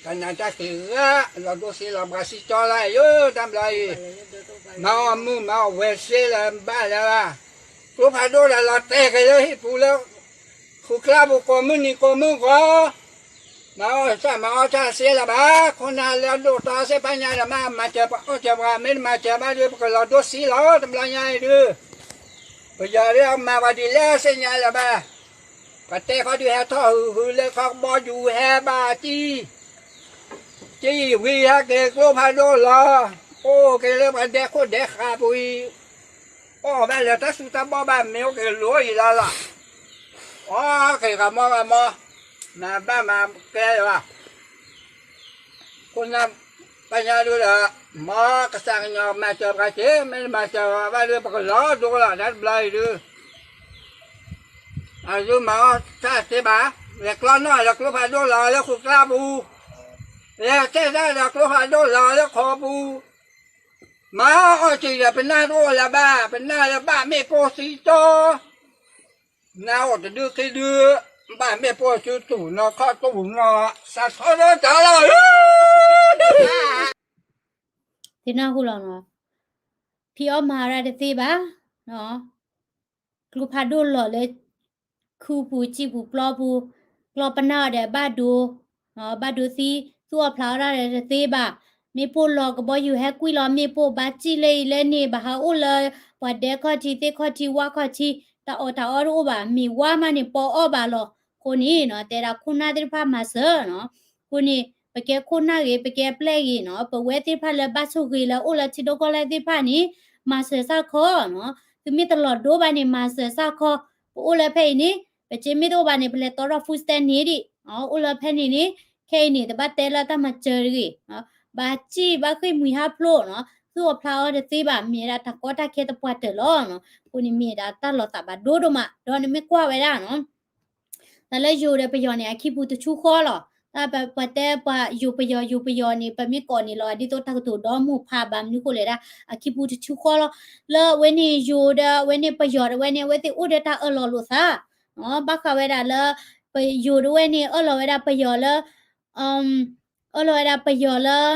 ကနၣ်တၢ်က့ၤဂၤ, လီၤဒိစ့လီၤဘှါစံကၠီလၢယိၤတၢ်ဘျီအံၤ, မၤအီၣ်မုၢ်မၤအီၣ်ဝဲၤစ့လၢၤဘၣ်လၢၤဘၣ်, ကျိဖးဒိၣ်ဒီးလီၤတဲာ်က့ၤလၢဟံၣ်ပူၤလၢ ဃုကျါပူၤကိးမုၢ်နံၤကိးမုၢ်ဂီၤ မၤအီၣ်စၢ်မၤအီၣ်တၢ်စ့လၢၤဘၣ်, ခိၣ်နၢ်လၢအဒိၣ်တီသ့ၣ်တဖၣ်ညါဒီး မ့ၢ်မၤစၢၤပှၤအီၣ်စၢၤပှၤ မ့ၢ်တမၤစၢၤဘၣ်ဒီး ပကလီၤဒိစ့လီၤ တဘျီညါအံၤဒုး, ပယီၤဒုးအမၤပှၤဒ်လဲၣ်သ့ၣ်ညါလၢၤဘၣ်, ပတဲခီဒုးဟဲထီၣ်ဟုၣ်ဟုၣ်လၢခီကဘီယူၤဟဲဘၣ်တံၢ်, တံၢ်ဝံၤဟဲက့ၤကျိဖးဒိၣ်လီၤ, အိၣ်က့ၤလၢပှၤဒဲခိၣ်ဒဲဃာ်ပူၤအံၤ အီၣ်ဘၣ်လၢတၢ်စူၢ်တၢ်ဘီၣ်ဘၣ် မ့ၢ်အိၣ်က့ၤလိၤအံၤလီၤလီၤ, အီၣ်က့ၤဂၤမီဂၤမီ, မၤဘၣ်မၤကဲလၢၤဘၣ်, ခိၣ်နၢ်ပညါဒုးဒီး, မ်ကစၢ်ကညီၤမၤစၢၤပှၤက့ၤ မ့ၢ်တမၤစၢၤဘၣ်ဒီး ပကလီၤဒိလီၤ တၢ်တဘျီအံၤဒုး, အဒုးမၤအီၣ်တၢ်စ့ဘၣ်, လဲၤကျီနီၣ်ဒီးကျိဖးဒိၣ်လီၤလၢဃုာ်ကျါပူၤ, လဲၤတဲတၢ်ဒီးကျိဖးဒိၣ်လီၤလၢခီပူၤ မၤအီၣ်စံးဒီးပနၢ်တအိၣ်လၢၤဘၣ်, ပနၢ်လၢဘၣ်မ့ၣ်ပိၢ်စံကၠီ, နအိၣ်တဒုခံဒု, ဘၣ်မ့ၣ်ပိၢ်စုတူၢ်နီၢ်ခီၣ်တူၢ်နီၢ်, စးထီၣ်ဒီးတၢ်လီၤ, သ့ၣ်နၢ်ဟူလီၤနီၤ, ဖံးအီၣ်မၤရၣ်တသ့ဘၣ်, ကျိဖးဒိၣ်လီၤလၢ ခူပူၤစံာ်ပူၤပျီပူၤ, ကျီပနၢ်အီၤဒီးဘၣ်ဒိ, ဘၣ်ဒိသံ, သူၣ်အီၣ်ဖျးအီၣ်တၢ်ဒီးတသ့ဘၣ်, မ့ၣ်ပိၢ်လီၤကဘီယူၤဟဲကွံာ်လီၤမ့ၣ်ပိၢ် ဘၣ်စံၣ်လၢအံၤလၢန့ၣ် ဘၣ်ဟးအိၣ်လၢ ပှၤဒဲခီၣ်ထံးသ့ၣ်ခီၣ်ထံးဝၣ်ခီၣ်ထံး, တၢ်အီၣ်တၢ်အီတအိၣ်ဘၣ်, မ့ၢ်ဝါမးန့ၣ် ပီအီၣ်ဘၣ်လီၤ, အဃိန့ၣ်နီၤ တဲဒၣ်ခိၣ်နၢ်သ့ၣ်တဖၣ်မၤစၢၤနီၤ, အဃိန့ၣ် ပကဲခိၣ်နၢ်ဂ့ၤ ပကဲပျဲၢ်ဂ့ၤနီၤ, ပဝဲသ့ၣ်တဖၣ်လၢဘၣ်ဆိၣ်ဂ့ၤလၢအိၣ်လၢထံဒိၣ်ကီၢ်လဲၢ်သ့ၣ်တဖၣ်န့ၣ် မၤစၢၤစၢ်ခီနီၤ, သုမ့ၢ်တလီၤဒိဘၣ်န့ၣ် မၤစၢၤစၢ်ခီ, ပအိၣ်လၢဖဲအံၤန့ၣ် ပစ့မ့ၢ်တအိၣ်ဘၣ်န့ၣ် ပလဲၤတီထီၣ် food stamp န့ၣ်ဒံး, အိၣ်လၢဖဲန့ၣ်န့ၣ် ခဲအံၤန့ၣ် တဘၣ်တဲလၢတၢ်မၤစၢၤတဂ့ၤ, ဘၣ်စံၣ်ဘၣ်ဃ့ၢ်မှံဟးဖျိးနီၤ, သူၣ်အီၣ်ဖျါအီၣ်တသ့ဘၣ် မ့ၢ်ဝဲဒၣ်တၢ်ကီတၢ်ခဲတပှၢ်တၢၢ်လီၤနီၤ. အဃိန့ၣ်မ့ၢ်ဝဲဒၣ်တၢ်လီၤသးဘၣ်ဒိဒိၣ်မး ဒီးနမ့ၢ်ကွၢ်ဝဲဒၣ်နီၤ တၢ်လၢယိၤဒီးပယီၤန့ၣ် အခံပူၤတဆူဃီလီၤ. တၢ်ပပှၤတဲပှၤယိၤပယီၤ ယိၤပယီၤန့ၣ် ပမ့ၢ်ကိးန့ၣ်လီၤ ဒ်သိးတၢ်ကတိၤဒီမုၢ်ဖးဘၣ်မနုၤဃိလဲၣ်ဒၣ် အခံပူၤတဆူဃီလီၤ. လၢအဝဲန့ၣ်ယိၤဒီးအဝဲန့ၣ်ပယီၤဒီးဝဲန့ၣ် အဝဲသ့ၣ်အိၣ်ဒီးတၢ်အၢၣ်လီၤလိာ်သး ဘၣ်ဃးဝဲဒၣ်လၢ ပယိၤဒီးဝဲန့ၣ် အၢၣ်လီၤဝဲဒၣ်ပယီၤလၢ အၢၣ်လီၤဝဲဒၣ်ပယီၤလၢ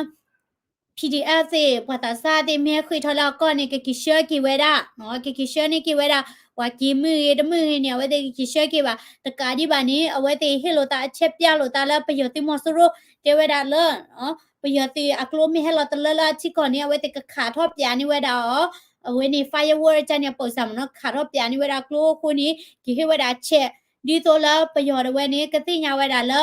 PDF သ့ၣ် ပှၤသးစၢ်သ့ၣ် မ့ၢ်ဟဲဃ့ၢ်ထီၣ်လၢအကီၢ်န့ၣ် ကက့ၤဆှၢက့ၤဝဲဒၣ်, ကက့ၤဆှၢန့ၢ်က့ၤဝဲဒၣ် ပှၤက့ၤမုၢ်ဂ့ၤတမုၢ်ဂ့ၤန့ၣ် အဝဲသ့ၣ်ကက့ၤဆှၢက့ၤဘၣ်. တကးဒံးဘၣ်န့ၣ် အဝဲသ့ၣ်ဟ့ၣ်လိာ်သးအချက်ပြလိာ်သးလၢပယီၤသုးမီၤစိရိၤ တဲဝဲဒၣ်လၢ ပယီၤသုးအကျိမ့ၢ်ဟဲလီၤတလၢလၢအထံကီၢ်န့ၣ် အဝဲသ့ၣ်ကခးထီၣ်ပၠးန့ၢ်ဝဲဒၣ်အီၤ, အဝဲန့ၣ် firework ကန့ၣ် အပိာ်စၢ်မနီၤ ခးထီၣ်ပၠးန့ၢ်ဝဲဒၣ်အကျိအဃိန့ၣ် ကဟ့ၣ်ဝဲဒၣ်အချက် ဒ်သိးလၢပယီၤတဝဲန့ၣ် ကသ့ၣ်ညါဝဲဒၣ်လၢ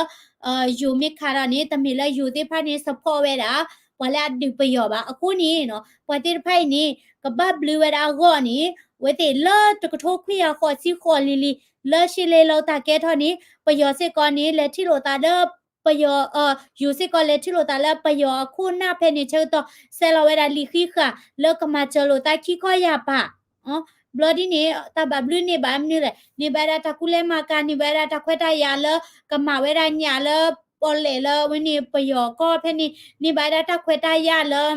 ယိၤမ့ၢ်ခးဒီးန့ၣ် တမ့ၢ်လၢယိၤသ့ၣ်တဖၣ်န့ၣ် support ဝဲဒၣ် ပှၤလၢအဒုးပယီၤဘၣ်. အဃိန့ၣ် ပှၤသ့ၣ်တဖၣ်အံၤန့ၣ် ကဘၣ်ဘျုးဝဲဒၣ်အဂီၢ်န့ၣ် အဝဲသ့ၣ်လၢတကထိခွံကယၤဃိးဆံဃိးလံၤလံၤ လၢရှ့လဲၤလီၤတၢ်ကဲထီၣ်န့ၣ် ပယီၤစ့ၢ်ကီးန့ၣ် လဲၤထံၣ်လိာ်သးဒီး ပယီၤ ယိၤစ့ၢ်ကီးလဲၤထံၣ်လိာ်သးလၢပယီၤအခိၣ်နၢ်ဖဲန့ၣ်ဆၢကတီၢ် ဆဲးလီၤဝဲဒၣ်လံာ်ဃံးဃာ် လၢကမၤစၢၤလိာ်သးခံခီယၢ်ပၤ ဘျီဒ်န့ၣ် တၢ်ဘၣ်ဘျုးန့ၢ်ဘၣ်မနုၤလဲၣ်, န့ၢ်ဘၣ်ဝဲဒၣ်တၢ်ကူၣ်လဲၤမၤကၤ န့ၢ်ဘၣ်ဝဲဒၣ်တၢ်ခွဲးတၢ်ယာ်လၢ ကမၤဝဲဒၣ်ညၣ်လၢ ပီၣ်လဲၣ်လၢအဝဲန့ၣ်ပယီၤကီၢ်ဖဲန့ၣ် န့ၢ်ဘၣ်ဝဲဒၣ်တၢ်ခွဲးတၢ်ယာ်လၢ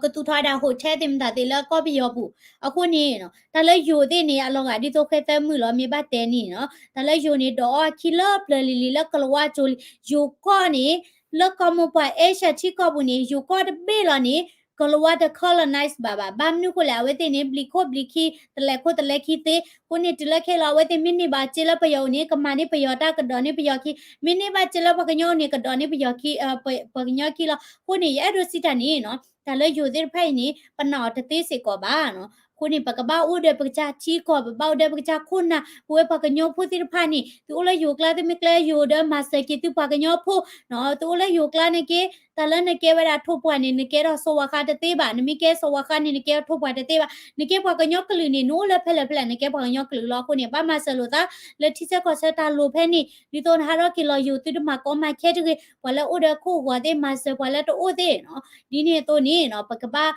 ကသူၣ်ထီၣ်ဝဲဒၣ် hotel သ့ၣ်မတၤသ့ၣ်လၢကီၢ်ပယီၤပူၤ. အဃိန့ၣ် တၢ်လၢယိၤသ့ၣ်န့ၣ် အလီၤဂာ်ဒ်သိးဃဲသၢမုၢ်လီၤ မ့ၢ်ဘၣ်တဲန့ၣ်နီၤ တၢ်လၢယိၤန့ၣ် ဒိးအီၣ်အခံလၢပျၢၤလံၤလံၤလၢကလၤဝါကၠိလံၤ ယိၤကီၢ်န့ၣ် လၢကီၢ်မိၢ်ပှၢ် Asia ထံကီၢ်ပူၤန့ၣ် ယိၤကီၢ်တဘ့ၣ်လီၤန့ၣ် ကလၤဝါတ colonize ဘၣ်ဘၣ်. ဘၣ်မနုၤဃိလဲၣ် အဝဲသ့ၣ်န့ၣ် ဘျံးခိၣ်ဘျံးခံ တလဲၤခိၣ်တလဲၤခံသ့. အဃိန့ၣ် တုၤလၢခဲလီၤ အဝဲသ့ၣ်မ့ၢ်န့ၢ်ဘၣ်စ့လၢပယီၤအိၣ်န့ၣ် ကမၤန့ၢ်ပယီၤတၢ် ကဒိးန့ၢ်ပယီၤခံ, မ့ၢ်န့ၢ်ဘၣ်စ့လၢပှၤကညီအိၣ်န့ၣ် ကဒိးန့ၢ်ပယီၤခံ, ပှၤကညီခံလီၤ. အဃိန့ၣ် ယအဲၣ်ဒိးစံးတၢ်န့ၣ်နီၤ တၢ်လၢယိၤသ့ၣ်တဖၣ်အံၤန့ၣ် ပနာ်အီၤတသ့စ့ၢ်ကီးဘၣ်နီၤ. အဃိန့ၣ် ပကဘၣ်အိၣ်ဒီးပကစၢ်ထံကီၢ် ပဘၣ်အိၣ်ဒီးပကစၢ်ခိၣ်နၢ် ပဝဲပှၤကညီဖိသ့ၣ်တဖၣ်န့ၣ် သုအိၣ်လၢယိၤကျါ သုမ့ၢ်ကျဲယိၤဒီးမၤစၢၤက့ၤသုပှၤကညီဖိနီၤ. သုအိၣ်လၢယိၤကျါန့ၣ်က့ တၢ်လၢနကဲဝဲဒၣ်ထိၣ်ပှၢ်န့ၣ် နကဲထီၣ်စီၤဝါဃါတသ့ဘၣ်, နမ့ၢ်ကဲစီၤဝါဃါန့ၣ် နကဲထီၣ်ထိၣ်ပှၢ်တသ့ဘၣ်. နကဲပှၤကညီကလုာ်န့ၣ် နအိၣ်လၢဖဲလဲၣ်ဖဲလဲၣ် နကဲပှၤကညီကလုာ်လီၤ. အဃိန့ၣ် ဘၣ်မၤစၢၤလိာ်သး လၢထံဆၢကီၢ်ဆၢတၢ်လိၤဖဲန့ၣ် ဒ်သိးနဟးထီၣ်က့ၤလီၤယိၤ သုတမၤကီမၤခဲတဂ့ၤ, ပှၤလၢအိၣ်ဒီးခိၣ်ဂီၤသ့ၣ် မၤစၢၤပှၤလၢတအိၣ်သ့ၣ်နီၤ. ဒ်န့ၣ်အသိးန့ၣ်နီၤ ပကဘၣ်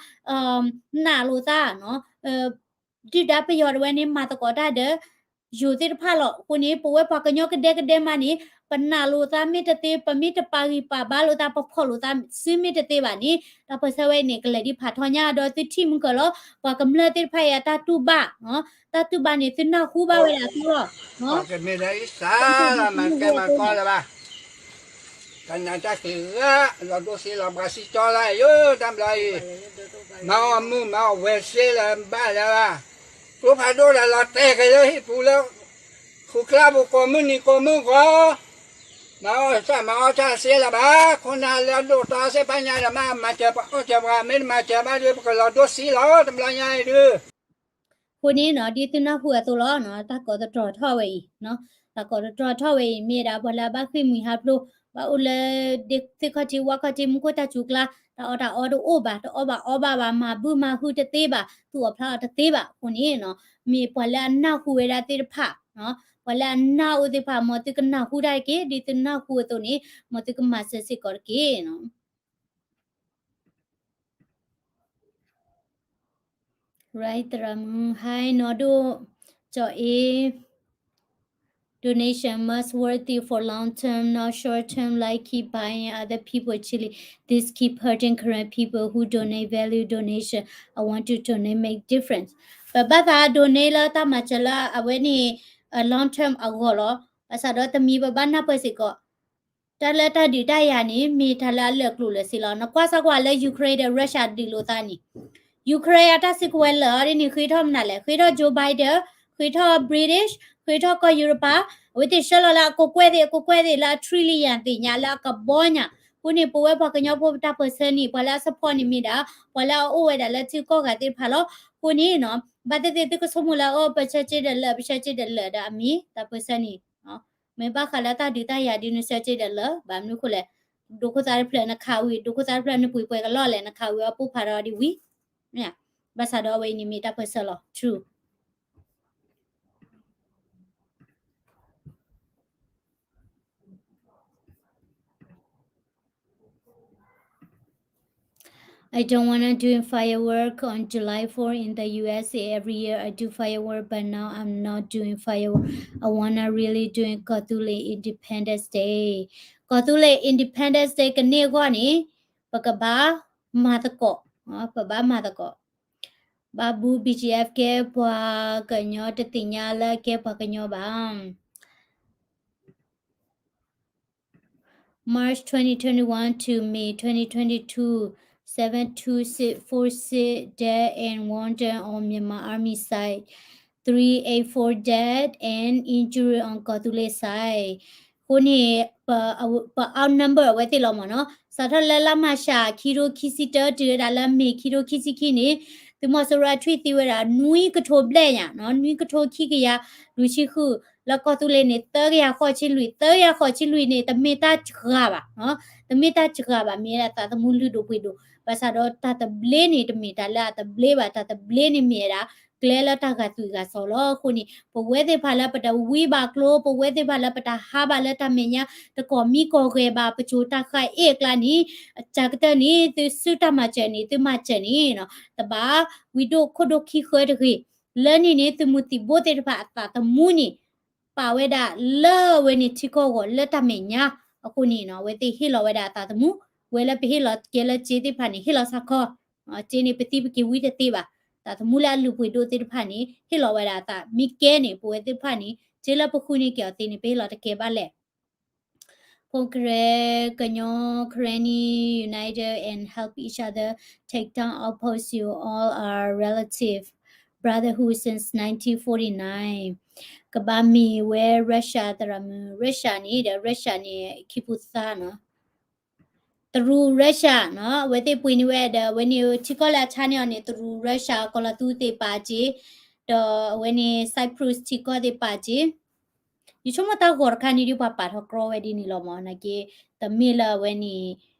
နာ်လိာ်သးနီၤ ဒုၣ်ဒါပယီၤတဝဲန့ၣ် မၤသကိးတၢ်ဒီး ယိၤသ့ၣ်တဖၣ်လီၤ. အဃိန့ၣ် ပဝဲပှၤကညီကဒဲကဒဲမးန့ၣ် ပနာ်လိာ်သးမ့ၢ်တသ့ ပမ့ၢ်တပာ်ဂံၢ်ပာ်ဘါလိာ်သး ပဖီၣ်လိာ်သးစုမ့ၢ်တသ့ဘၣ်န့ၣ် တၢ်ပၢၢ်ဆၢဝဲအံၤန့ၣ် ကလဲၤဒ်ဖးထီညါ ဒီးသုထံၣ်မုၢ်ကၢၢ်လီၤ. ပှၤကမျၢၢ်သ့ၣ်တဖၣ်အံၤအတၢ်တူၢ်ဘၣ် တၢ်တူၢ်ဘၣ်န့ၣ် သုနၢ်ဟူဘၣ်ဝဲဒၣ်အသိးလီၤ. ကမ့ၢ်လၢအံၤစၢ်လီၤ မၤကဲမၤကီလၢၤဘၣ် ကနၣ်တၢ်က့ၤဂၤ လီၤဒိစ့လီၤဘှါစံၣ်ကၠီလၢယိၤ တၢ်ဘျီအံၤ မၤအီၣ်မုၢ်မၤအီၣ်ဝဲစ့လၢၤဘၣ်လၢၤဘၣ်. ကျိဖးဒိၣ်ဒီးလီၤတဲာ်က့ၤလၢဟံၣ်ပူၤလၢ ဃုကျါပူၤကိးမုၢ်နံၤကိးမုၢ်ဂီၤ မၤအီၣ်စၢ်မၤအီၣ်စၢ်စ့လၢၤဘၣ်. ခိၣ်နၢ်လၢအဒိၣ်တီစ့ၢ်ဖးညါဒီး မၤမၤစၢၤပှၤအီၣ်စၢၤပှၤ မ့ၢ်တမၤစၢၤဘၣ်ဒီး ပကလီၤဒိစ့လီၤ တဘျီညါအံၤဒုး အဃိန့ၣ်နီၤ ဒ်သုနၢ်ဟူအသိးလီၤ တၢ်ကိးသတြီၤထီၣ်ဝဲအံၤ တၢ်ကိးသတြီၤထီၣ်ဝဲအံၤ မ့ၢ်ဒၣ်ပှၤလၢအဘၣ်ဃ့ၢ်မှံဟးဖျိး ဘၣ်အိၣ်လၢ သ့ၣ်ခီၣ်ထံးဝၣ်ခီၣ်ထံး မူခိၣ်တၢ်စူၤကျါ တၢ်အီၣ်တၢ်အီတအိၣ်ဘၣ် တအီၣ်ဘၣ်အီဘၣ်ဘၣ် မၤဘုမၤဟုတသ့ဘၣ် သူၣ်အီၣ်ဖျါအီၣ်တသ့ဘၣ်အဃိန့ၣ် မ့ၢ်ပှၤလၢအနၢ်ဟူဝဲဒၣ်သ့ၣ်တဖၣ် ပှၤလၢအနၢ်ဟူသ့ၣ်တဖၣ် မ်သုကနၢ်ဟူတၢ်တက့ၢ် ဒ်သုနၢ်ဟူအသိးန့ၣ် မ်သုကမၤစၢၤစ့ၢ်ကီးတက့ၢ်. Right, သရၣ်မုၣ် Hi နီၢ်ဒိၣ် ကၠီၣ်အ့ Donation must worthy for long term, not short term, like keep buying other people chili. This keep hurting Karen people who donate value donation. I want to donate make difference. ပဘၣ်သး donate လၢတၢ်မၤစၢၤလၢအဝဲန့ၣ် long term အဂီၢ်လီၤ. ဘၣ်ဆၣ်ဒီးတမံၤပဘၣ်နၢ်ပၢၢ်စ့ၢ်ကီး တၢ်လၢတၢ်ဒုးတၢ်ယၤန့ၣ် မ့ၢ်တၢ်လၢအလၢာ်ကျိၤလၢာ်စ့လီၤ. နကွၢ်စၢ်ကွၢ်လၢ Ukraine ဒီး Russia ဒုးလိာ်သးန့ၣ် Ukraine အတၢ်စုကဝဲၤလၢာ်အီၤဒ်န့ၣ် ဃ့ထီၣ်မနုၤလဲၣ်, ဃ့ထီၣ် Joe Biden, ဃ့ထီၣ် British, ဃ့ထီၣ်ကီၢ်ယူရပၤ, အဝဲသ့ၣ်ဆှၢလီၤလၢအကကွဲၢ်သ့ၣ် အကကွဲၢ်သ့ၣ်လၢအ trillion သ့ၣ်ညါ လၢအကဘီညါ. အဃိန့ၣ် ပဝဲပှၤကညီဖိပတၢ်ပၢၢ်ဆၢန့ၣ် ပှၤလၢအ support န့ၣ်မ့ၢ်ဒၣ် ပှၤလၢအအိၣ်ဝဲဒၣ်လၢထံကီၢ်ဂၤသ့ၣ်တဖၣ်လီၤ. အဃိန့ၣ် ဘၣ်သ့ၣ်သ့ၣ်သုကဆိကမိၣ်လၢ အိၣ် ပဆၢစ့ဒီးလၢာ် ပဆၢစ့ဒီးလၢာ်ဒီးအမ့ၢ်တၢ်ပၢၢ်ဆၢန့ၣ် မ့ၢ်ဘၣ်ဃးလၢတၢ်ဒုးတၢ်ယၤဒ်နဆၢစ့ဒီးလၢာ် ဘၣ်မနုၤအဃိလဲၣ်, ဒိခိၣ်သၣ်တဖျၢၣ်နခးဝံၤ ဒိခိၣ်သၣ်တဖျၢၣ်နပှ့ၤပှဲၤကလီၢ်လဲၣ် နခးဝံၤအပိၢ်ဖးဒီးဒ်ဝံၤ, ဘၣ်ဆၣ်ဒီးအဝဲအံၤန့ၣ်မ့ၢ်တၢ်ပၢၢ်ဆၢလီၤ true. I don't wanna doing firework on July fourth in the U S A. Every year I do firework, but now I'm not doing firework. I wanna really doing ကီၢ်သူလ့ၤ Independence Day. ကီၢ်သူလ့ၤ Independence Day ကန့ၢ်အဂီၢ်န့ၣ် ပကဘၣ်မၤသကိး, ပဘၣ်မၤသကိး. ဘၣ်ဘူး B G F ကဲပှၤကညီတသ့ၣ်ညါလၢကဲပှၤကညီဘၣ်. March twenty twenty-one to May twenty twenty-two, seven two six four six dead and wounded on Myanmar Army side, three eight four dead and injured on ကီၢ်သူလ့ၤ side. အဃိန့ၣ် ပ ပ outnumber အဝဲသ့ၣ်လီၤမ့ၢ်နီၤ. စးထီၣ်လၢလါမၢ်ၡး ခံထိခံဆံတၢ တုၤဝဲဒၣ်လၢ May ခံထိခံဆံခံန့ၣ် သုးမီၤစိရိၤအထွံၣ်သံဝဲဒၣ် နွံကထိဘျဲၣ်ညါနီၤ, နွံကထိခံကယၤလွံၢ်ဆံဃု, လၢကီၢ်သူလ့ၤန့ၣ် သၢကယၤဃိးဆံလွံၢ်, သၢကယၤဃိးဆံလွံၢ်န့ၣ် တမ့ၢ်တၢ်စှၤဘၣ်, တမ့ၢ်တၢ်စှၤဘၣ်, မ့ၢ်ဝဲဒၣ်သးသမူလုၢ်ဒိၣ်ပှ့ၤဒိၣ်, ဘၣ်ဆၣ်ဒီးတၢ်သဘျ့န့ၣ် တမ့ၢ်တၢ်လၢအသဘျ့ဘၣ်, တၢ်သဘျ့န့ၣ်မ့ၢ်ဝဲဒၣ် ကျဲလၢတၢ်ဂာ်သွံၣ်ဂာ်စီၤလီၤ. အဃိန့ၣ် ပဝဲသ့ၣ်တဖၣ်လၢပတဝံဘၣ်ကျိ, ပဝဲသ့ၣ်တဖၣ်လၢပတဟးဘၣ်လၢတၢ်မဲာ်ညါ, တကိးမံကိးဂဲၤဘၣ် ပစိၤတၢ်ဃာ်အ့ၣ်အကျါန့ၣ်, အတၢ်ကတၢၢ်န့ၣ် သုစုတၢ်မၤစၢၤန့ၣ် သုမၤစၢၤန့ၣ်နီၤ, တဘၣ်ဝံဒိၣ်ခိၣ်ဒိၣ်ခံဃၢတဂ့ၤ. လၢန့ၣ်န့ၣ် သုးမုၢ်သံၣ်ဘိသ့ၣ်တဖၣ်အသးသမူန့ၣ် ပာ်ဝဲဒၣ်လၢအဝဲန့ၣ်ထံကီၢ်ဂီၤလၢတၢ်မဲာ်ညါအဃိန့ၣ်နီၤ, အဝဲသ့ၣ်ဟ့ၣ်လီၤဝဲဒၣ်အသးသမူ, ဝဲလၢပဟ့ၣ်လီၤကဲလၢစ့သ့ၣ်တဖၣ်န့ၣ် ဟ့ၣ်လီၤစ့ၢ်ကီး, စ့န့ၣ် ပသံပက့ၤဝံတသ့ဘၣ်, သးသမူလၢအလုၢ်ပှ့ၤဒိၣ်သ့ၣ်တဖၣ်န့ၣ် ဟ့ၣ်လီၤဝဲဒၣ်အသး, မ့ၢ်ကဲန့ၣ် ပဝဲသ့ၣ်တဖၣ်န့ၣ် စ့လၢပဃုန့ၢ်က့ၤအီၤသ့န့ၣ် ပဟ့ၣ်လီၤတကဲဘၣ်လဲၣ်. Phone Karen, Karen, Karenni, united and help each other take down outpost. You all are relative, brotherhood since nineteen forty-nine. ကဘၣ်မ့ၢ်ဝဲ Russia သရၣ်မုၣ် Russia န့ၣ်ဒီး Russia န့ၣ် ခံပူၤသၣ်နီၤ, တရူး Russia နီၤ, အဝဲသ့ၣ်ပှ့ၤန့ၢ်ဝဲဒီး အဝဲန့ၣ်ထံကီၢ်လၢအဆါန့ၢ်အီၤန့ၣ် တရူး Russia ကီၤလီၤသူသ့ၣ်ပာ်က့ၤ, ဒီးအဝဲန့ၣ် Cyprus ထံကီၢ်သ့ၣ်ပာ်က့ၤ ယဆိကမိၣ်တၢ်ဂီၤတခါန့ၣ်ဒီး ပှၤပာ်ထီၣ်ကြီဝဲဒ်န့ၣ်လီၤမ့ၢ်, နာ်က့ တမ့ၢ်လၢအဝဲန့ၣ်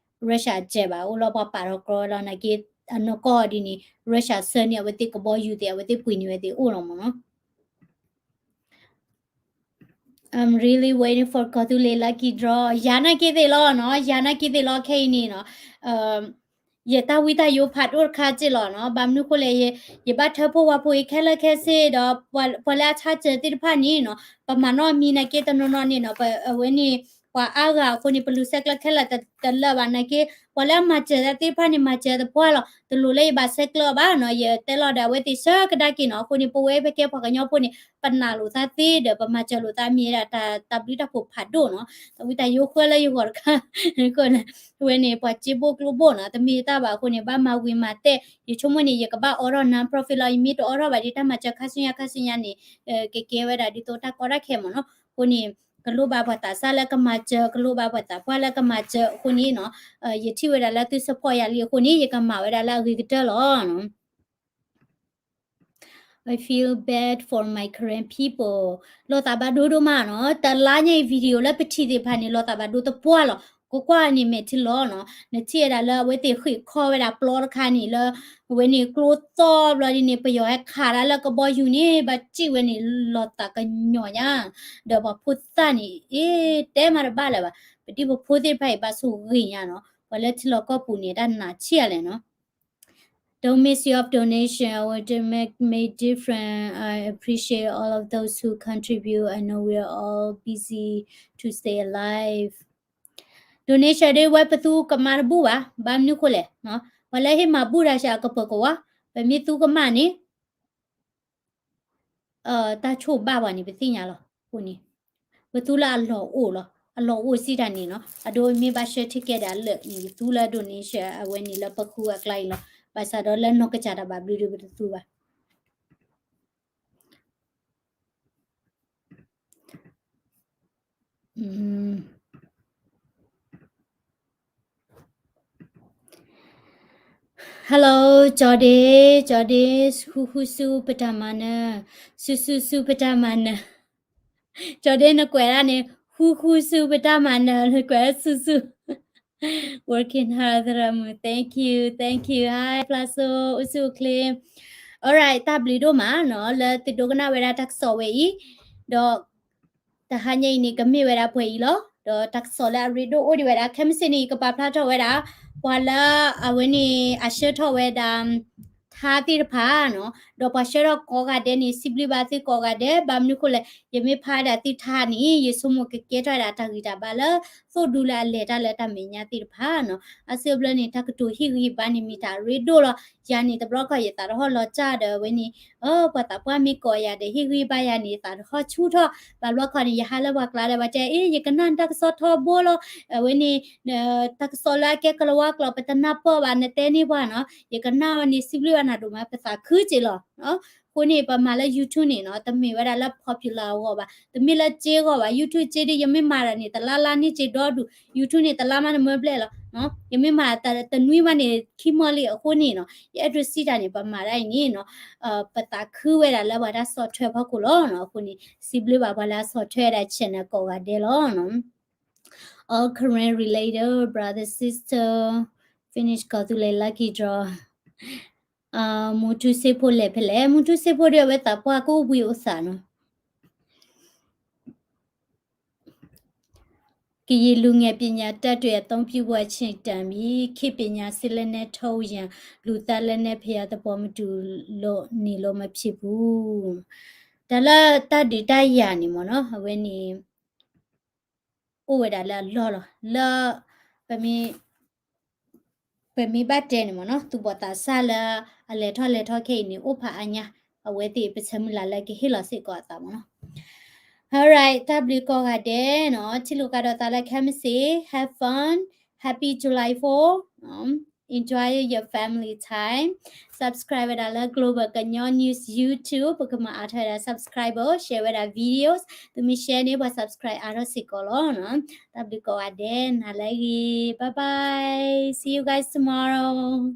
Russia စဲးဘၣ်, အိၣ်လီၤပှၤပာ်ထီၣ်ကြီဝဲလီၤ, နာ်က့ အနီၢ်ကီၢ်ဒ်န့ၣ် Russia ဆှၢန့ၢ်အဝဲသ့ၣ်ကဘီယူၤသ့ၣ် အဝဲသ့ၣ်ပှ့ၤန့ၢ်ဝဲသ့ၣ်အိၣ်လီၤမ့ၢ်နီၤ. I'm really waiting for ကီၢ်သူလ့ၤ lucky draw. ယၤနာ်က့သ့ၣ်လီၤနီၤ, ယၤနာ်က့သ့ၣ်လီၤခဲအံၤန့ၣ်နီၤ. ယတၢ်ဝံတၢ်ယိးဖးဒိၣ်တခါစ့ၢ်လီၤနီၤ, ဘၣ်မနုၤဃိလဲၣ်, ယဘၣ်ထၢဖှိၣ်ဝါဖှိၣ်အံၤခဲလၢာ်ခဲဆ့ဒီး ပှၤလၢအဆါစၢၤသ့ၣ်တဖၣ်န့ၣ်နီၤ, ပမၤနီၣ်မံနာ်က့တနီၤနီၤန့ၣ်နီၤ, အဝဲန့ၣ် ပှၤအါဂၤအဃိန့ၣ် ပလူၤဆဲးကျၢခဲလၢာ်တလၢာ်ဘၣ်နာ်က့, ပှၤလၢအမၤစၢၤသ့ၣ်တဖၣ်န့ၣ် မၤစၢၤသပှၢ်လီၤ, တလိၣ်လၢယဘၣ်ဆဲးကျၢအီၤဘၣ်နီၤ, ယတဲလီၤဒီးအဝဲသ့ၣ်ဆၢကဒါက့ၤနီၤ, အဃိန့ၣ် ပဝဲပကဲပှၤကညီဖိန့ၣ် ပနာ်လိာ်သးသ့ဒီး ပမၤစၢၤလိာ်သးမ့ၢ်ဝဲဒၣ်တၢ်ဘျုးတၢ်ဖှိၣ်ဖးဒိၣ်နီၤ, တၢ်ဝံတၢ်ယိးဃၢလၢယဂီၢ်တခါ, အဝဲန့ၣ် ပှၤစ့ဘိၣ်ကျိဘိၣ်နီၤ, တမ့ၢ်တၢ်ဘၣ်အဃိန့ၣ် ဘၣ်မၤဝံၤမၤတဲာ်, ယဆိကမိၣ်န့ၣ် ယကဘၣ်အိးထီၣ် non-profit လီၤ, ယမ့ၢ်တအိးထီၣ်ဘၣ်ဒီးတၢ်မၤစၢၤခါဆူညါခါဆူညါန့ၣ် ကကဲဝဲဒၣ်ဒ်သိးတၢ်ကီတၢ်ခဲမ့ၢ်နီၤ, အဃိန့ၣ် ကလိၣ်ဘၣ်ပှၤသးစၢ်လၢကမၤစၢၤ, ကလိၣ်ဘၣ်ပှၤသးပှၢ်လၢကမၤစၢၤအဃိန့ၣ်နီၤ, ယထံၣ်ဝဲဒၣ်လၢသု support ယၤလံအဃိန့ၣ် ယကမၤဝဲဒၣ်လၢအဂ့ၤကတၢၢ်လီၤ. I feel bad for my Karen people. လီၤသးဘၣ်ဒိဒိၣ်မးနီၤ, တလါညါအံၤ video လၢပထံၣ်သ့ၣ်တဖၣ်န့ၣ် လီၤသးဘၣ်ဒိသပှၢ်လီၤ, ကွၢ်ကွၢ်န့ၣ်မဲာ်ထံလီၤနီၤ, နထံၣ်ဝဲဒၣ်လၢအဝဲသ့ၣ်ဃ့ၢ်ခီဝဲဒၣ်ပျီတခါန့ၣ်လၢ အဝဲန့ၣ်ကျိသီဘျီဒ်န့ၣ် ပယီၤဟဲခးတၢ်လၢကဘီယူၤန့ၣ် ဘၣ်စံၣ်ဝဲန့ၣ် လီၤသးကညီၤညါ, ဒီးပှၤဖိသၣ်န့ၣ် အ့ တဲမးတဘၣ်လၢၤဘၣ်, ပဒံၣ်ပဖိသ့ၣ်တဖၣ်အံၤ ဘၣ်ဆိၣ်ဂ့ၤညါနီၤ, ပှၤလၢထံလီၢ်ကီၢ်ပူၤန့ၣ် တၢ်နာ်ဆံးအါလဲၣ်နီၤ. Don't miss your donation. Our donation make difference. I appreciate all of those who contribute. I know we're all busy to stay alive. Donation ဒ်ဝဲပသူကမၣ်တဘူၣ်ဘၣ်, ဘၣ်မနုၤဃိလဲၣ်, ပှၤလၢဟ့ၣ်မၤဘူၣ်တၢ်စှၤကပၢၤကဝါ, ပမ့ၢ်သူကမၣ်န့ၣ် တၢ်ဆိၣ်ဘၣ်ပှၤန့ၣ် ပသ့ၣ်ညါလီၤ, အဃိန့ၣ် ပသူလၢအလီၢ်အိၣ်လီၤ, အလီၢ်အိၣ်စံးတၢ်န့ၣ်နီၤ, အဒိမ့ၢ်ဘၣ် share ticket ဒၣ်လၢာ်န့ၣ် ယသူလၢ donation အဝဲန့ၣ်လၢပဃုအကျါအံၤလီၤ, ဘၣ်ဆၣ်ဒီးလၢနီၢ်ကစၢ်တၢ်ဘၣ်ဘျုးဒီးပတသူဘၣ်. Hello, ကၠီဒ့, ကၠီဒ့, ဃူဃူဆူပတၢ်မၤနၢၤ, ဆူဆူဆူပတၢ်မၤနၢၤ, ကၠီဒ့နကွဲးဒၣ်န့ၣ် ဃူဃူဆူပတၢ်မၤနၢၤ, နကွဲးဆူဆူ Working hard သရၣ်မုၣ်, thank you, thank you, hi ဖျါစိ အိၣ်ဆူၣ်အိၣ်ချ့, alright တၢ်ဘျုးဒိၣ်မးနီၤ လၢသုဒိကနၣ်ဝဲဒၣ်တၢ်ကစီၣ်ဝဲအံၤ, ဒီး တဟါညါအံၤန့ၣ် ကမ့ၢ်ဝဲဒၣ်ပှဲၤအံၤလီၤ. ဒီးတၢ်ကစီၣ်လၢအရ့ဒိၣ်အိၣ်ဒံးဝဲဒၣ် ခဲမုၢ်ဆ့ၣ်န့ၣ် ယကပာ်ဖျါထီၣ်ဝဲဒၣ် ပှၤလၢအဝဲန့ၣ် အဆှၢထီၣ်ဝဲဒၣ် ထါသ့ၣ်တဖၣ်နီၤ, ဒီးပှၤဆှၢထီၣ်ကိးဂၤဒဲးန့ၣ် စံးဘျုးဘၣ်သုကိးဂၤဒဲး, ဘၣ်မနုၤအဃိလဲၣ် ယမ့ၢ်ဖးဝဲဒၣ်သုထါန့ၣ် ယဆိကမိၣ်ကကဲထီၣ်ဝဲဒၣ်တၢ်ဂံၢ်တၢ်ဘါလၢ သိၣ်ဒူလၢအလဲၤတၢ်လၢတၢ်မဲာ်ညါသ့ၣ်တဖၣ်နီၤ, အါစုအါဘျီန့ၣ် တၢ်ကတိၤဟ့ၣ်ဂံၢ်ဟ့ၣ်ဘါန့ၣ် မ့ၢ်တၢ်ရ့ဒိၣ်လီၤ. ယၤန့ၣ် တဘျီခီၣ်ယသးတဟီၣ်လီၤစၢ်ဒီးဝဲန့ၣ် ပှၤသးပှၢ်မ့ၢ်ကိးယၤဒီး ဟ့ၣ်ဂံၢ်ဟ့ၣ်ဘါယၤန့ၣ် ယသးတဟီၣ်ဆူၣ်ထီၣ်, ဘၣ်ဘျီခီန့ၣ် ယဟးလၢပှၤကျါဒီး ပှၤတဲ အ့ ယကနၣ်တၢ်ကစီၣ်ထီဘိလီၤ, အဝဲန့ၣ် တၢ်ကစီၣ်လၢအကဲကလၤဝါကျိာ် ပတနၢ်ပၢၢ်ဘၣ် နတဲန့ၢ်ပှၤနီၤ, ယကနၣ်ဝဲန့ၣ် စံးဘျုးဘၣ်နၤဒိၣ်မး ပသးခုက့ၤလီၤ. အဃိန့ၣ် ပမၤလၢ YouTube န့ၣ်နီၤ တမ့ၢ်ဝဲဒၣ်လၢ popular အဂီၢ်ဘၣ်, တမ့ၢ်လၢစ့အဂီၢ်ဘၣ်, YouTube စ့ဒ်ယမ့ၢ်မၤတၢ်န့ၣ် တလါလါန့ၢ်စ့ဒီဒူၣ်, YouTube န့ၣ် တလါမးတမၢဘျဲၣ်လီၤ, ယမ့ၢ်မၤတနွံမးန့ၣ် ခံမီၢ်လံ, အဃိန့ၣ်နီၤ ယအဲၣ်ဒိးစံးတၢ်န့ၣ် ပမၤဒၣ်အံၤန့ၣ်နီၤ ပသးခုဝဲဒၣ်လၢပှၤတၢ်ဆီၣ်ထွဲဖီခိၣ်လီၤ. အဃိန့ၣ် စံးဘျုးဘၣ်ပှၤလၢအဆီၣ်ထွဲဝဲဒၣ် channel ကိးဂၤဒဲးလီၤ. All Karen related, brother, sister, finish ကီၢ်သူလ့ၤ lucky draw. မူထူစ့ဖိလဲၣ်ဖဲလဲၣ်, မူထူစ့ဖိဒီးအဝဲသးပှၢ်ကအိၣ်ဘှံးအိၣ်သးနီၤ. ကရင်လူငယ်ပညာတပ်တွေ အသုံးပြုဖို့ အချိန်တန်ပြီ, ခေတ်ပညာစစ်လက်နက်ထုတ်ရန် လူသားလက်နက်ဖျားသဘော မတူလို့ နေလို့မဖြစ်ဘူး. တၢ်လၢတၢ်ဒုးတၢ်ယၤန့ၣ်မ့ၢ်နီၤ အဝဲန့ၣ် အိၣ်ဝဲဒၣ်လၢအလီၢ်လီၤ. လၢ ပမ့ၢ် ပမ့ၢ်ဘၣ်တဲန့ၣ်မ့ၢ်နီၤ သူၣ်ဘီၣ်သးစၢ်လၢအလဲၤထီၣ်လဲၤထီခဲအံၤန့ၣ် အိၣ်ဖးအါညါ, အဝဲသ့ၣ်ပဆၢမုၢ်လၢ်လၢကဟ့ၣ်လီၤစ့ၢ်ကီးအသးမ့ၢ်နီၤ. Alright, တၢ်ဘျုးကိးဂၤဒဲးနီၤ, ထံၣ်လိာ်ကဒီးသးလၢခဲမုၢ်ဆ့ၣ်, have fun, happy July fourth, enjoy your family time, subscribe ဝဲဒၣ်လၢ Global ကညီ News YouTube, ပကမၤအါထီၣ်ဝဲဒၣ် subscriber, share ဝဲဒၣ် videos, သုမ့ၢ် share န့ၣ် ပှၤ subscribe အါထီၣ်စ့ၢ်ကီးလီၤ. တၢ်ဘျုးကိးဂၤဒဲး နၤလၢအဂ့ၤ, bye bye, see you guys tomorrow.